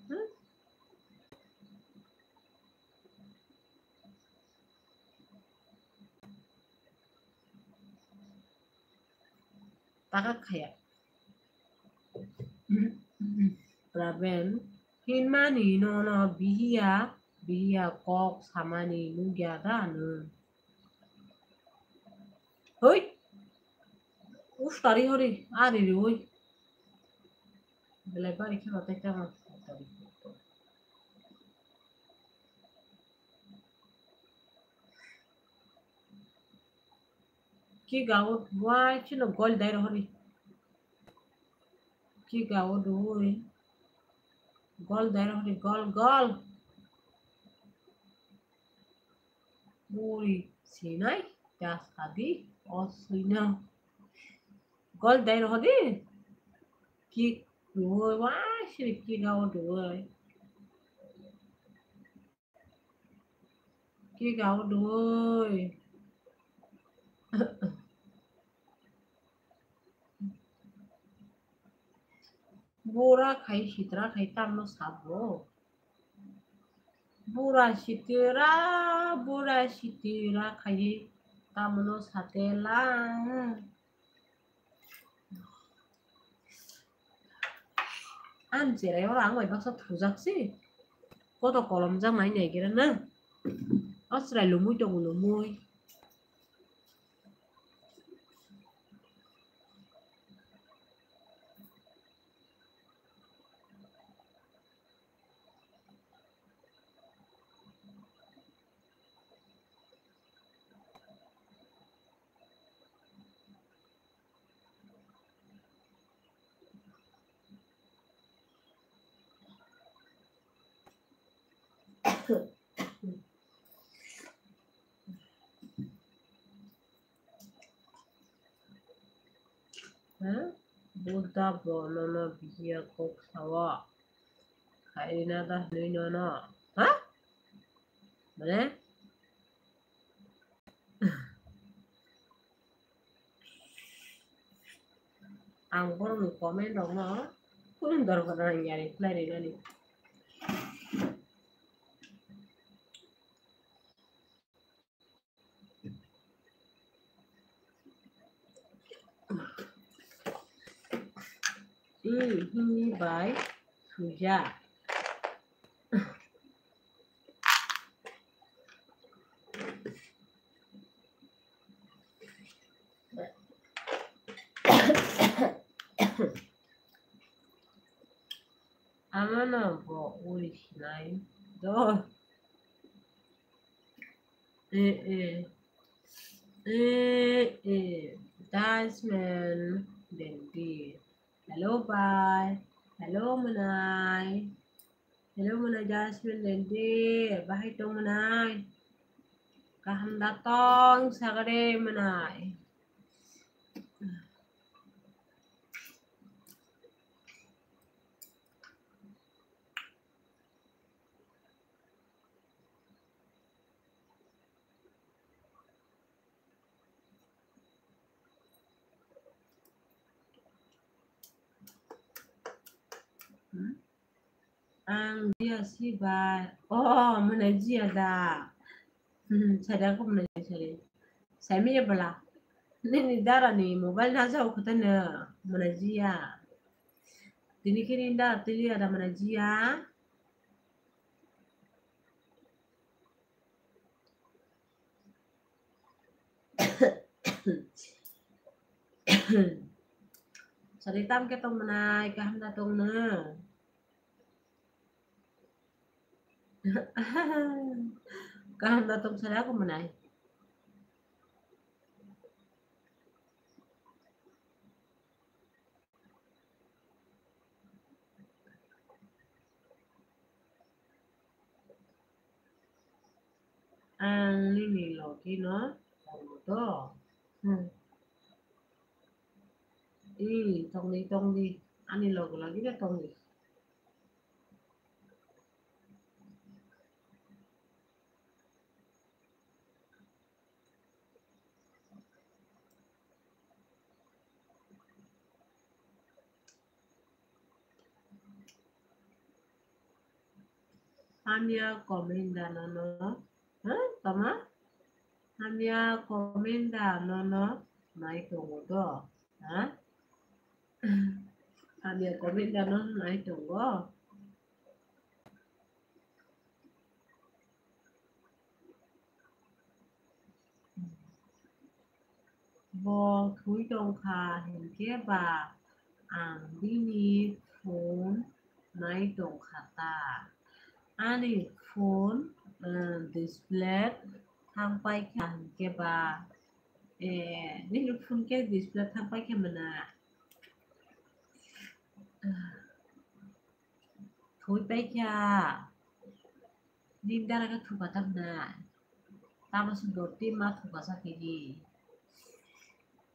Hmm? Taka khaya. Raben, hinmani nono bihiya, bihiya kok samani nugya da nwng. Hoi! Ustari hori, ari riwi. Belai bari kheno tei tamo. Kick out, wai chino gol dai rohori. Kick out, oi. Gol dai rohori, gol, gol. Oi, sinai, das kadi, o sino. Gol dai rohori. Kick, oi, wai sini kick out, oi. Kick out oi. Bura khai sitra khai tamno sabo. Bura sitra, bura sitra khai tamno satela. Ang cherai oro ang bai baksa thujak se. Koto kolom jak nai nai kira na. O chwrai lumui tongo lumui. Ha? Buddha bo nono bihiya kok sao. Khairina da hwnwi nono. Ha? Mane? Ang borokni comment rokno kunu dorkar nang ya reply rinani. Hmm, himni bai suja. Amano bo uri sinai do. Eh, eh. Eh, eh. Jasmine Dendi. Hello, bai. Hello, mwnai. Hello, mwnai Jasmine Dendi. Bahai tong mwnai. Kaham da tong sagade mwnai. Hmm? Ang jia si bai. Oh, mwnai jia da. Hmm, sada ko mwnai sari. Sami ya bala. Nini dara ni mobile na jao kata na mwnai jia. Tini kini da tili ada mwnai jia. Sari tam ke tong mwnai, kaham da tong na. Kaham da tong sari ako mwnai. Ang nini logi no tongo do. Hmm. I, tongdi, tongdi. Ani logi logi no tongdi. Hamya comment da nono, ha, tama? Hamya comment da nono nai tongo do, ha? Hamya comment da nono nai tongo. Bo thwi tongkha hinkhe ba ang bini phone nai tongkha ta. Ani phone, eh, display thang paikha hinkhe ba, eh, nini phone khe display thang paikha mwnai. Thwi paikha. Nini dara khe thuka ta hwnai. Tamo se doti ma thuka sa khe di.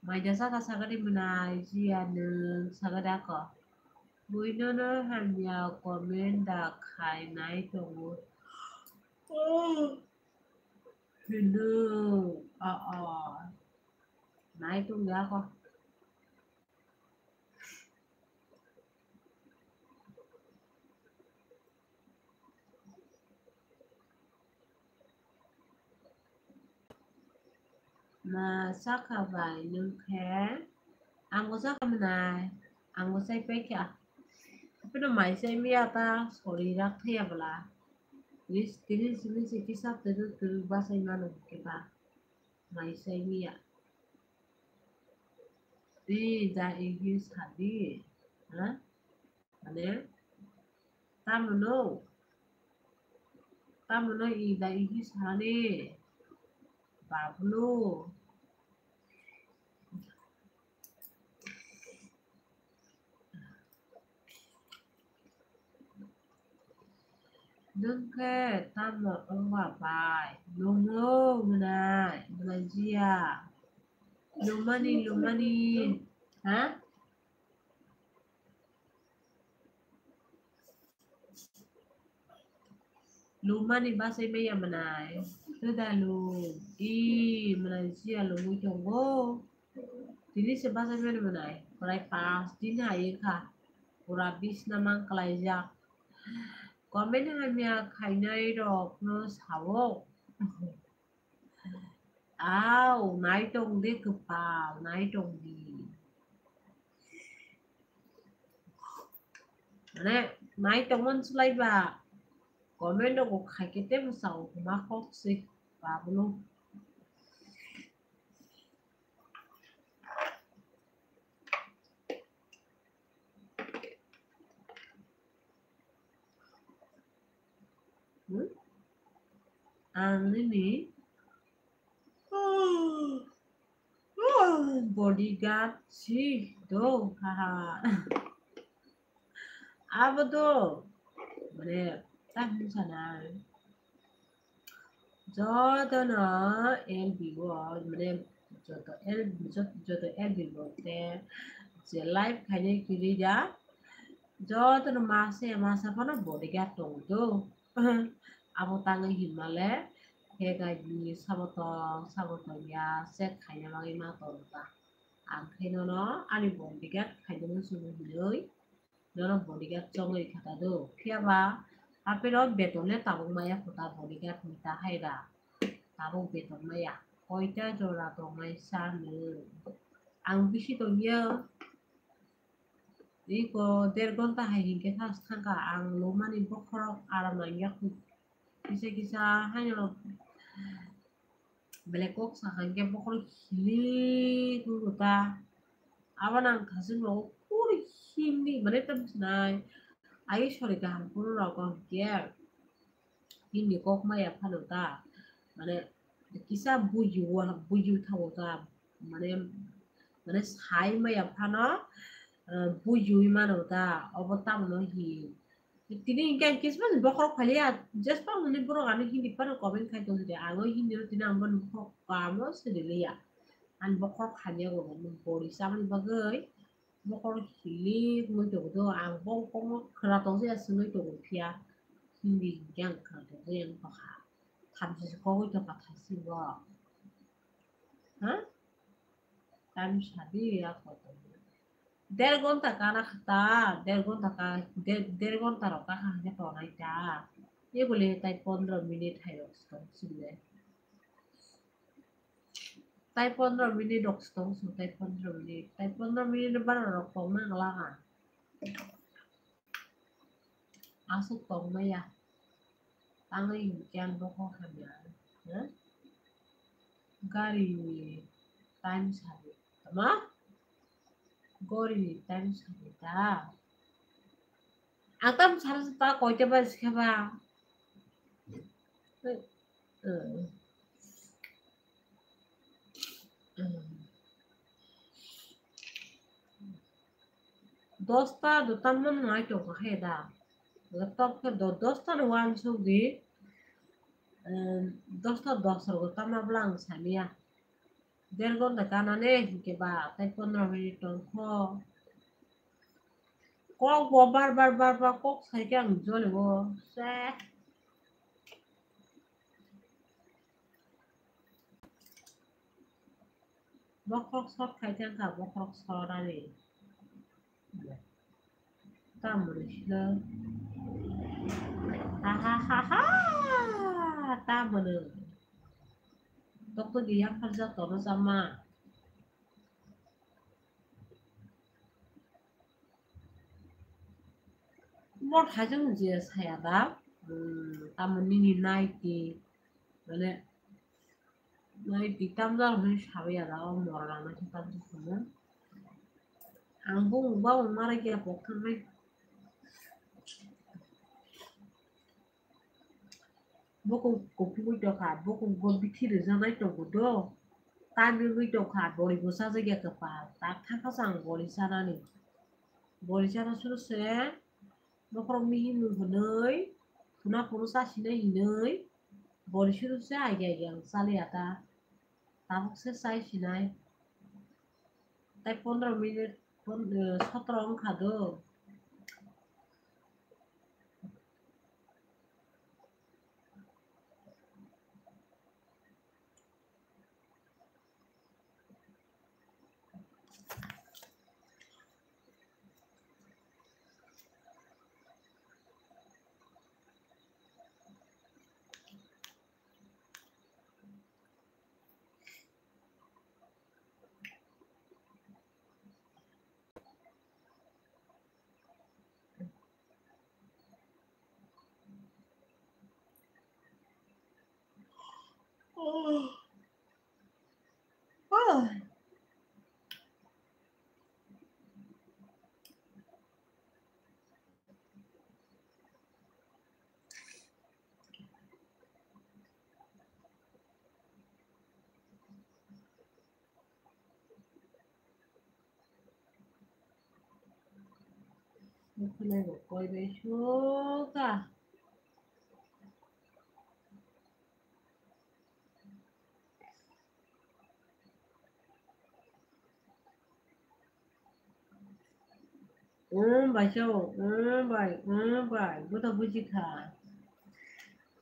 Maida saka saka di mwnai jia nwng saka da ko. Buino no hamya comment da khai nai tongo. Hino, a, a. Nai tong ya ko. Ma saka bai nwng khe, ang bo saka mwnai, ang bo sai paikha. Apeno mai sai miya ta sori rak thaya bwla. Tini, tini sini si kisa tini tini basai mano khe ba. Mai sai miya. Twi da English sadi, ha? Mane, tamo no? Tamo no i da English hani? Bablu. Nwng khe tamo wngba bai? Nungno mwnai, mwnai jia. Lumani, lumani. Ha? Lumani bachai maya mwnai. Twda lum. I mwnai jiya lumwi tongo. Tini se bachai mani mwnai. Prai pas din hai kha. Pura bisna mang klaijak. Comment hamya khainai rokno sao. Au, nai tong di kwpal, nai tong di. Mane, nai tongmani slai ba, comment rok khai khe tei bwsao ma kok se, babulu. Hmm? Ang nini bodyguard si do, haha. Abo do, mane, tak sana. Jotono L B o, mane, joto L, jot-, joto L B o te je live khainai kiri da, jotono masa masa phano bodyguard tongo do. Abo tangwi hinmale, he guide ni sabo tong, sabo tong ya, check khaina bagwi ma tongo ta. Ang khe nono ani bodyguard khainani chwngno hinwi, nono bodyguard chongwi kha ta do. Phiya ba, apero beton le tabuk maya kho ta bodyguard ni ta hai da. Tabuk beton maya. Koita jora tongnai sa nwng. Ang bisi tongya. Iko der ghonta hai hinkhe thas thangkha ang lumani bokhorok aram nangya kho. Kisa kisa haino belai kok sakha hinkhe bokhorok hilik wngkha ta. Abono ang thasing rogo puri hindi mane tamo sinai. Ai sori kaham phuru rogo hinkhe. Hindi kok maya phano ta, mane kisa bujiu, bujiu thango ta, mane, mane sai maya phano, eh, bujiui mano ta, obo tamo no hi. Tini hinkhe ang kisman bokhorok phaliya, jespa mani borok ano hindi phano comment khai tong de, ang o hindi no tini ang bono bokhorok kamo siniliya. Ang bokhorok hamya go, bori chamani bagwi. Bokhorok hilik wngwi tongo do, ang bo kokno khwna tongsa ya swngwi tongo phiya. Hindi hinkhe ang khwna tongsa ya wngkha. Thamchi se kogwi tongkha thaisi bo. Ha? Time sadi ya koto. Der ghonta kana khata, der ghonta ka, der, der ghonta rok ka kha hinkhe tonai ta. Ebole tai pondro minute hai rok se tong sibole. Tai pondro minute rok se tong su, tai pondro minute, tai pondro minute bara rok tong nang la ha. Aswk tong maya. Tangwi hinkhe ang bokhorok hamya. Ha? Gari ni time sadi. Tama? Gori ni time sadi ta. Ang tam sara sa ta koita baji khe ba. Dosta do tamno nai tongkha khe da. Laptop khe do-, dosta no uansuk di. Dosta dos rogo tamna bwla ang saniya. Der ghonta kanane hinkhe ba, tai pondro minute tongkho. Kok bo bar bar bar bar kok saikhe ang jolio se. Bokhorok sot khai thangkha, bokhorok sot ani. Tamoni silo. Ha ha ha ha. Tamoni. Tokto di yapharjak tono chama. Bo thaijwng je saya da, tamoni nini naiti, mane, naiti tamjak hinwi sawi ya da, o morang naikhe tamjak hinwi. Ang bumung babung mara khe pok thangnai. Bokong kuphugwi tongkha, bokong bo bithi rwjaknai tongo do. Tamigwi tongkha, bori bo chajakya kwpal. Tak thangkha chwng bori chanani. Bori chana suru se bokhorok mihimung hwnwi, phuna phuru chasinai hinwi, bori suru se agi agi ang chaliya ta. Tabuk se chai sinai. Tai pondro minute, pon-, eh, sotro wngkha do. Oh. Oh. Koi bai suka. Wng bai se, wng bai, wng bai, bo to buji kha.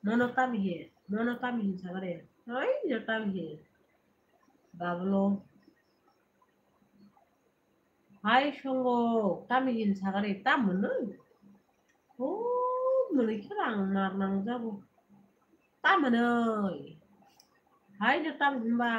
Mono tami he, mono tami hin sagare. Hai, jo tami he. Bablo. Hai, songo, tami hin sagare, tam mono. O, mwnwi khe rang nar nang jago. Tam mono. Hai, jo tam hinba.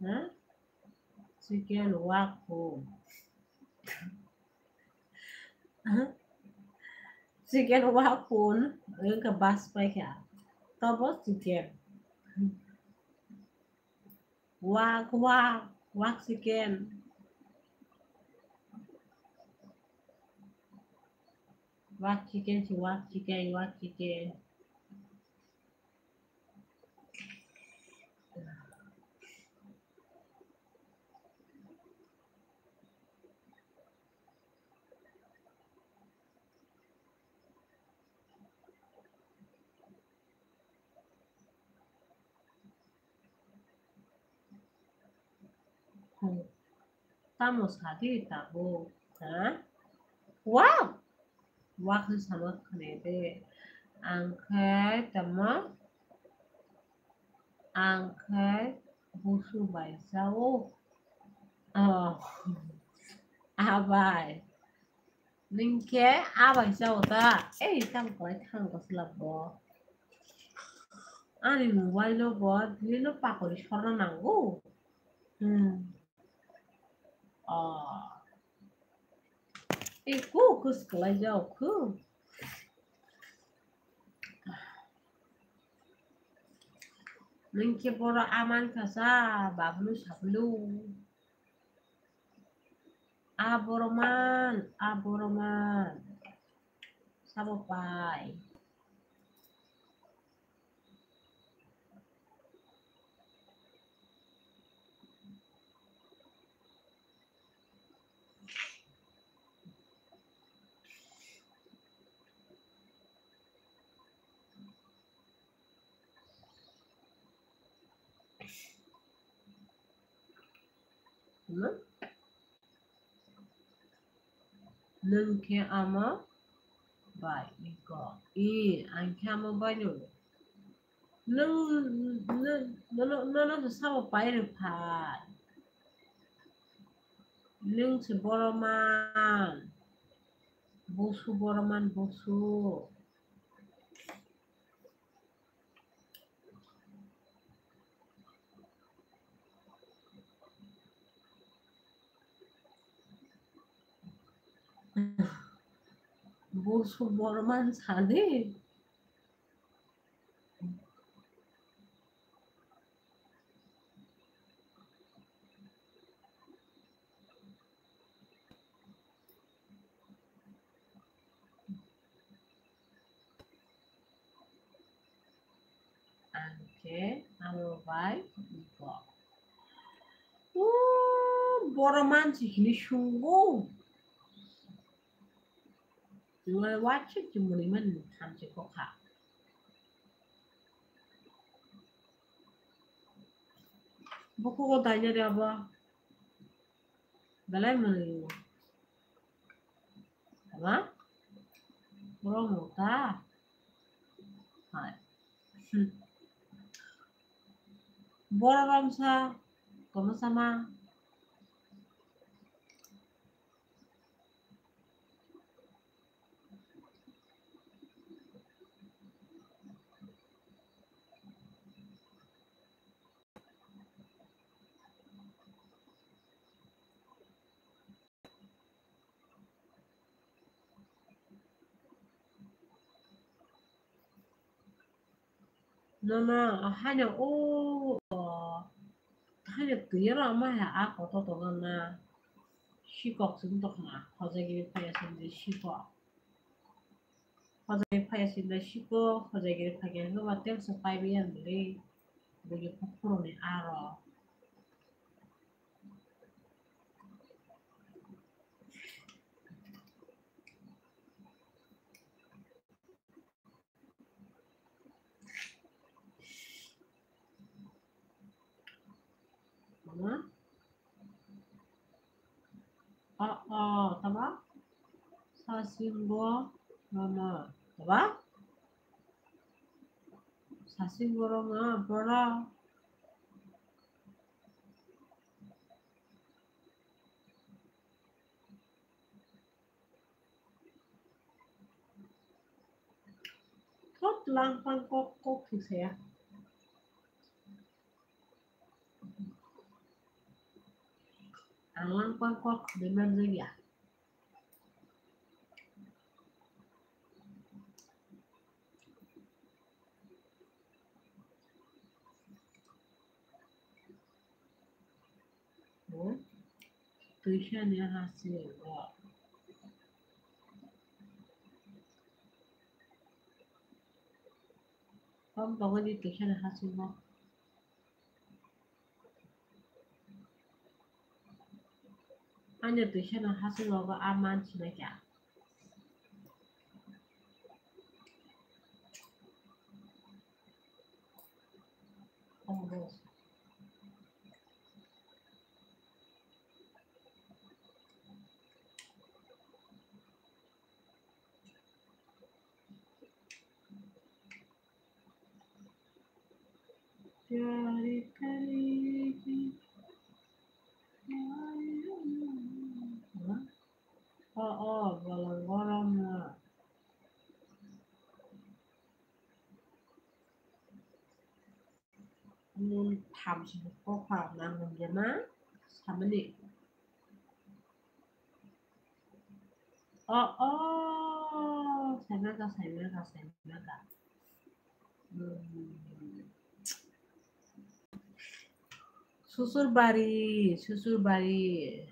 Huh? Chicken wak phun. Chicken wak phun, wngkha bas paikha. Tobo chicken. Wak, wak, wak chicken. Wak chicken si wak chicken, wak chicken. Tamo sadi tabuk, ha? Wak! Wak se sama khne de. Ang khe tamo? Ang khe busu bai sao. Oh. Abai. Nwng khe abai sao ta? Ei, tamo kwlai thang ko slap bo. Ani mobile o bo dino pakori sorna nango. Hmm. Oh. Ei, ku, kus kwlai jao, ku. Nwng khe boro aman kasa, bablu sablu. A boroman, a boroman. Sabo pai. Nwng khe amo bai iko. I, ang khe amo bai no. Nwng, nwng, nono, nono se sabo pai rw pha. Nwng se boroman. Busu boroman, busu. Busu boroman sadi. Ang khe amo bai iko. O, boroman se hini sungo. Nwng lai wansuk se mwnwi mani thamchi kokha. Bukugo daina de abo. Belai mwnwi. Tama? Boro mota. Hai. Hmm. Boro romsa. Komo sama. Nono haino o, o, haino twi oro ama hai a koto tongo na. Sikok sing tokha, hojagiri phaiya sindi sikok. Hojagiri phaiya sindi sikok, hojagiri phaiya hwnkhe ba tengsa paibi ang bwlwi. Bwlwi phuruni aro. Mama? Oh, oh, tama? Sasingbo, mama. Tama? Sasingbo rong, ah, bora. Thot langpang kok kok thik saya. Ang langpang kok beman jaya. Hmm? Twisa ni ha si o. Kom tongo di twisa ni ha si o. Ani twisa ni ha si o a man si na kya. Oh, no. Pyari kareegi. Oh, oh, bolong borom na. Nun tham si kokha nang nung ya ma samani. Oh, oh, saimaka, saimaka, saimaka. Hmm. Susur bari, susur bari.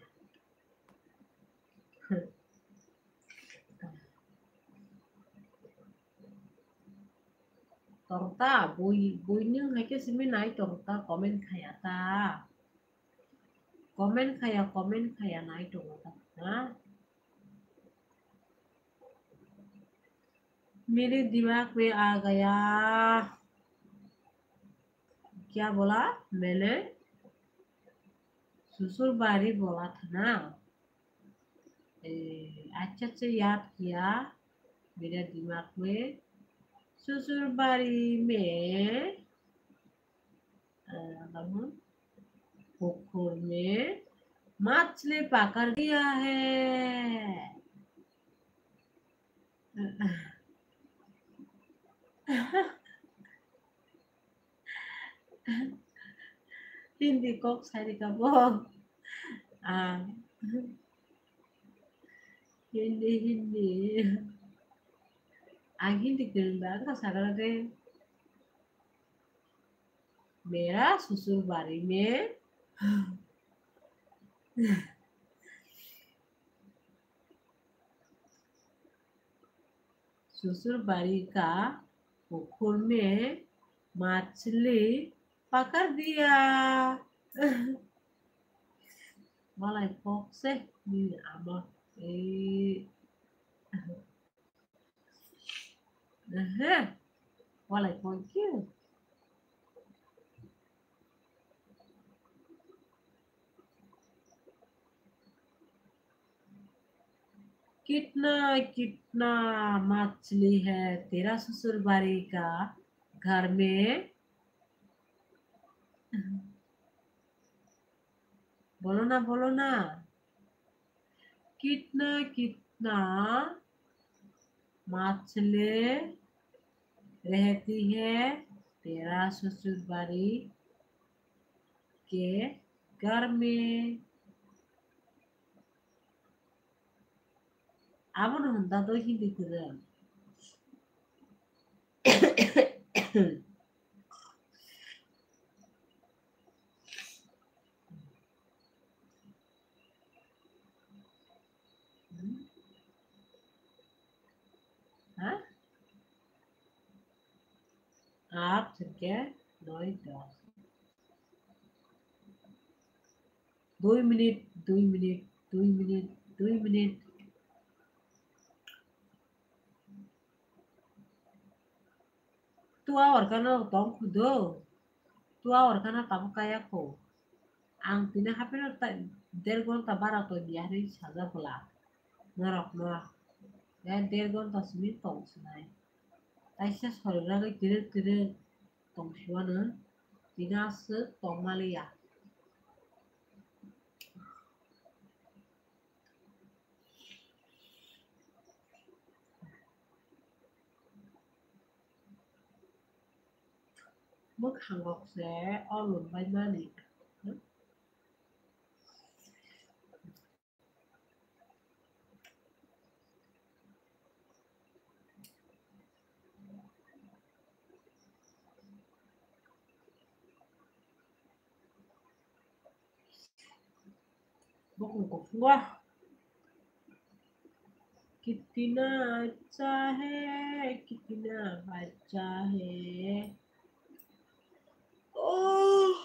Tongta, bui, bui nung hai khe simi nai tongta, comment khaya ta. Comment khaya, comment khaya nai tongo ta, ha? मेरे दिमाग में आ गया। क्या बोला मैंने? ससुर बारी बोला था ना? ए, अच्छा से याद किया मेरा दिमाग में। ससुर बारी में, अ, पुकुर में मछली पकड़ दिया है। Hindi kok sai rika bo. Ah. Hindi, Hindi. Ang Hindi kwrwng ba, ang kha sakha de. मेरा ससुर बारी में ससुर बारी का पुकुर में मछली पकड़ दिया। Malai kok se nini ama. Eh. Ehe. Walai kok ki. कितना कितना मछली है तेरा ससुर बारी का घर में। बोलो ना, बोलो ना। कितना कितना मछली रहती है तेरा ससुर बारी के घर में। Abono hwnda do Hindi kwrwng. আট, চারকে নয়, দশ। দুই মিনিট, দুই মিনিট, দুই মিনিট, দুই minute. Two hour kheno tong khudo. Two hour kheno tabuk kaya kho. Ang tini hapheno ta-, der ghonta bara tong ya hinwi sajak bwla. Norok no. Ya der ghonta simi tong sinai. Taisa soriragwi tirwk tirwk tong siwano. Tini aswk tong maliya. Mwkhang rok se o lum bai mani. Bukung kuphungo. Kitina acha hai, kitina bacha hai. Oh.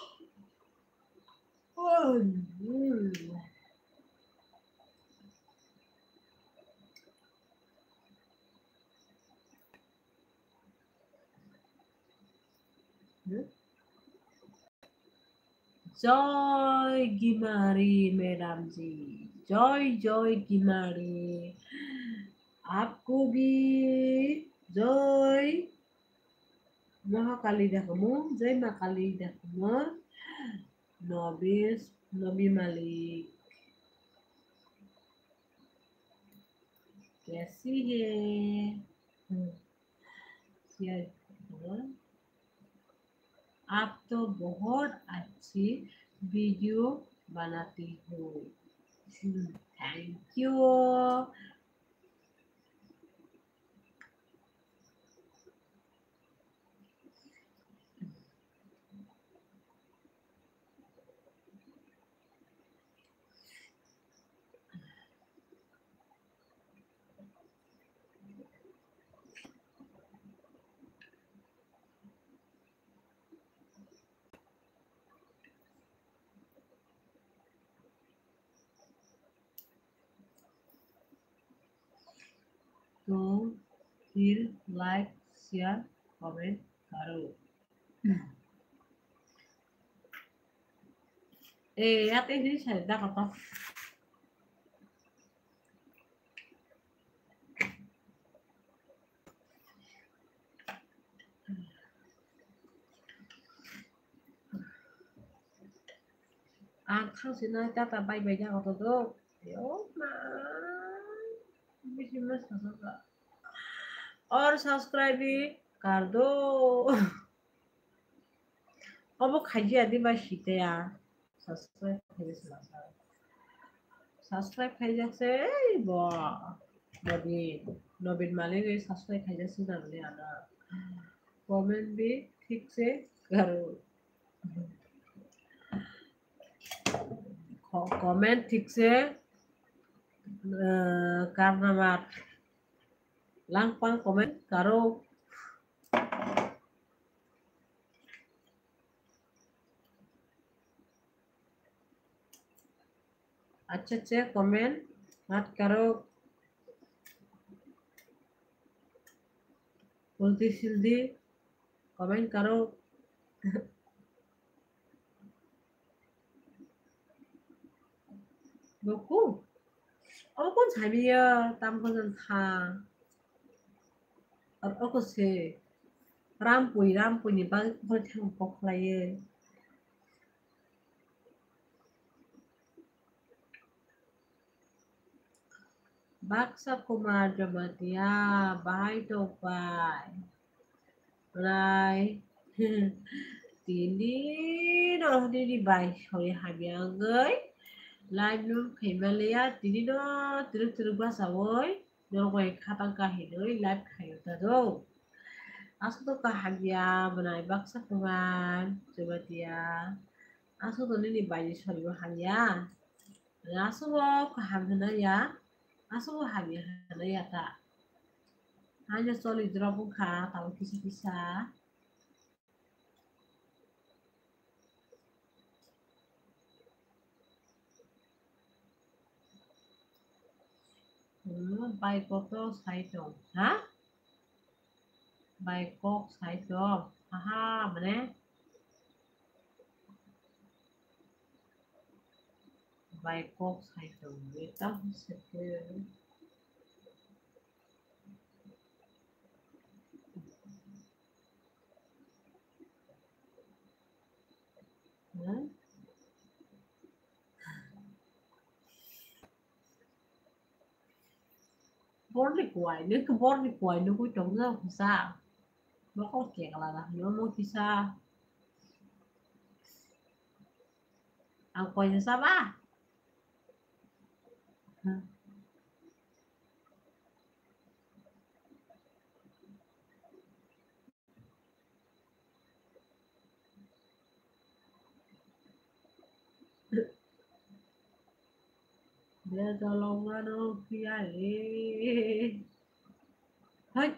Oh. Hmm. Hmm? Joy Gimari, madam ji. Joy, Joy Gimari. Apko bhi Joy Mahakali dakhumu, Joy Ma Kali dakhumu. Nobis, Nobi Malik. Kaisi hai? Hmm. Share karo. आप तो बहुत अच्छी वीडियो बनाती हो। Hmm, thank you. To feel like, share, comment karo. Eh, ya te ni sai da kata. Ang thang sina tata bai bai jago to do. Yo ma. Bisi ma sa sa. Or subscribe kar do. Obo khaijia di ba sitaya. Subscribe khaijak se. Subscribe khaijak se, ei bo. Nobin, Nobin Malik ei subscribe khaijak se na bole ana. Comment bhi thik se karo. Comment thik se, eh, karnamat. Langpang comment karo. Acha acha comment mat karo. Ulti sildi comment karo. Boku? Obo kon sabiya, tam kon tha. Oko se. Rampui, Rampui ni bagwi kok khlaiwi. Baksa Kumar Jamatia, bahai tongpai. Rai. Tini no nini bai soi hamya wngwi. Live no khaima leya, tini no twrwk twrwk basawi. Norok bai khatang kahinwi live khaio ta do. Aswk to kaham ya, bwnai Baksa Kumar Jamatia. Aswk to nini bai ni soi bo hamya. Aswk bo kaham hwnwi ya, aswk bo hamya hwnwi ya ta. Haino choli drop wngkha, tabuk kisa kisa. Hmm, bai kok to sai tong. Ha? Bai kok sai tong. Aha, mane? Bai kok sai tong. Ita se ke. Hmm? Borni kuai, nung khe borni kuai nugui tong jak kisa. Bokol kekla da hino mo kisa. Ang kuai sa ba? Bejal wngmano phiya e. Hai.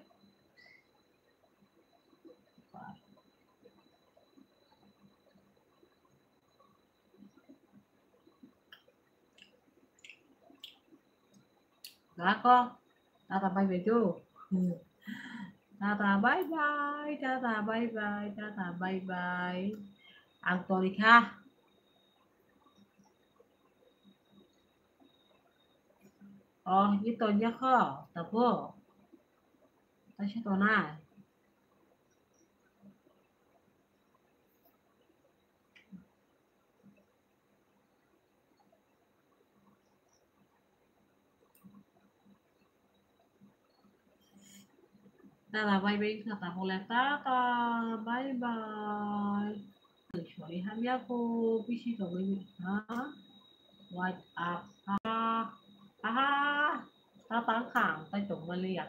Gako. Tata bye bye tu. Hmm. Tata bye bye, tata bye bye, tata bye bye. Ang torikha. Oh, ini tonya kho, tabo. Taisa tonai. Tata bye bye wngkha tabuk le. Tata bye bye. Sorry, hamya kho bisi tongwi ha. What up? Aha. Aha. Tata wngkha ang tai tongmani ya.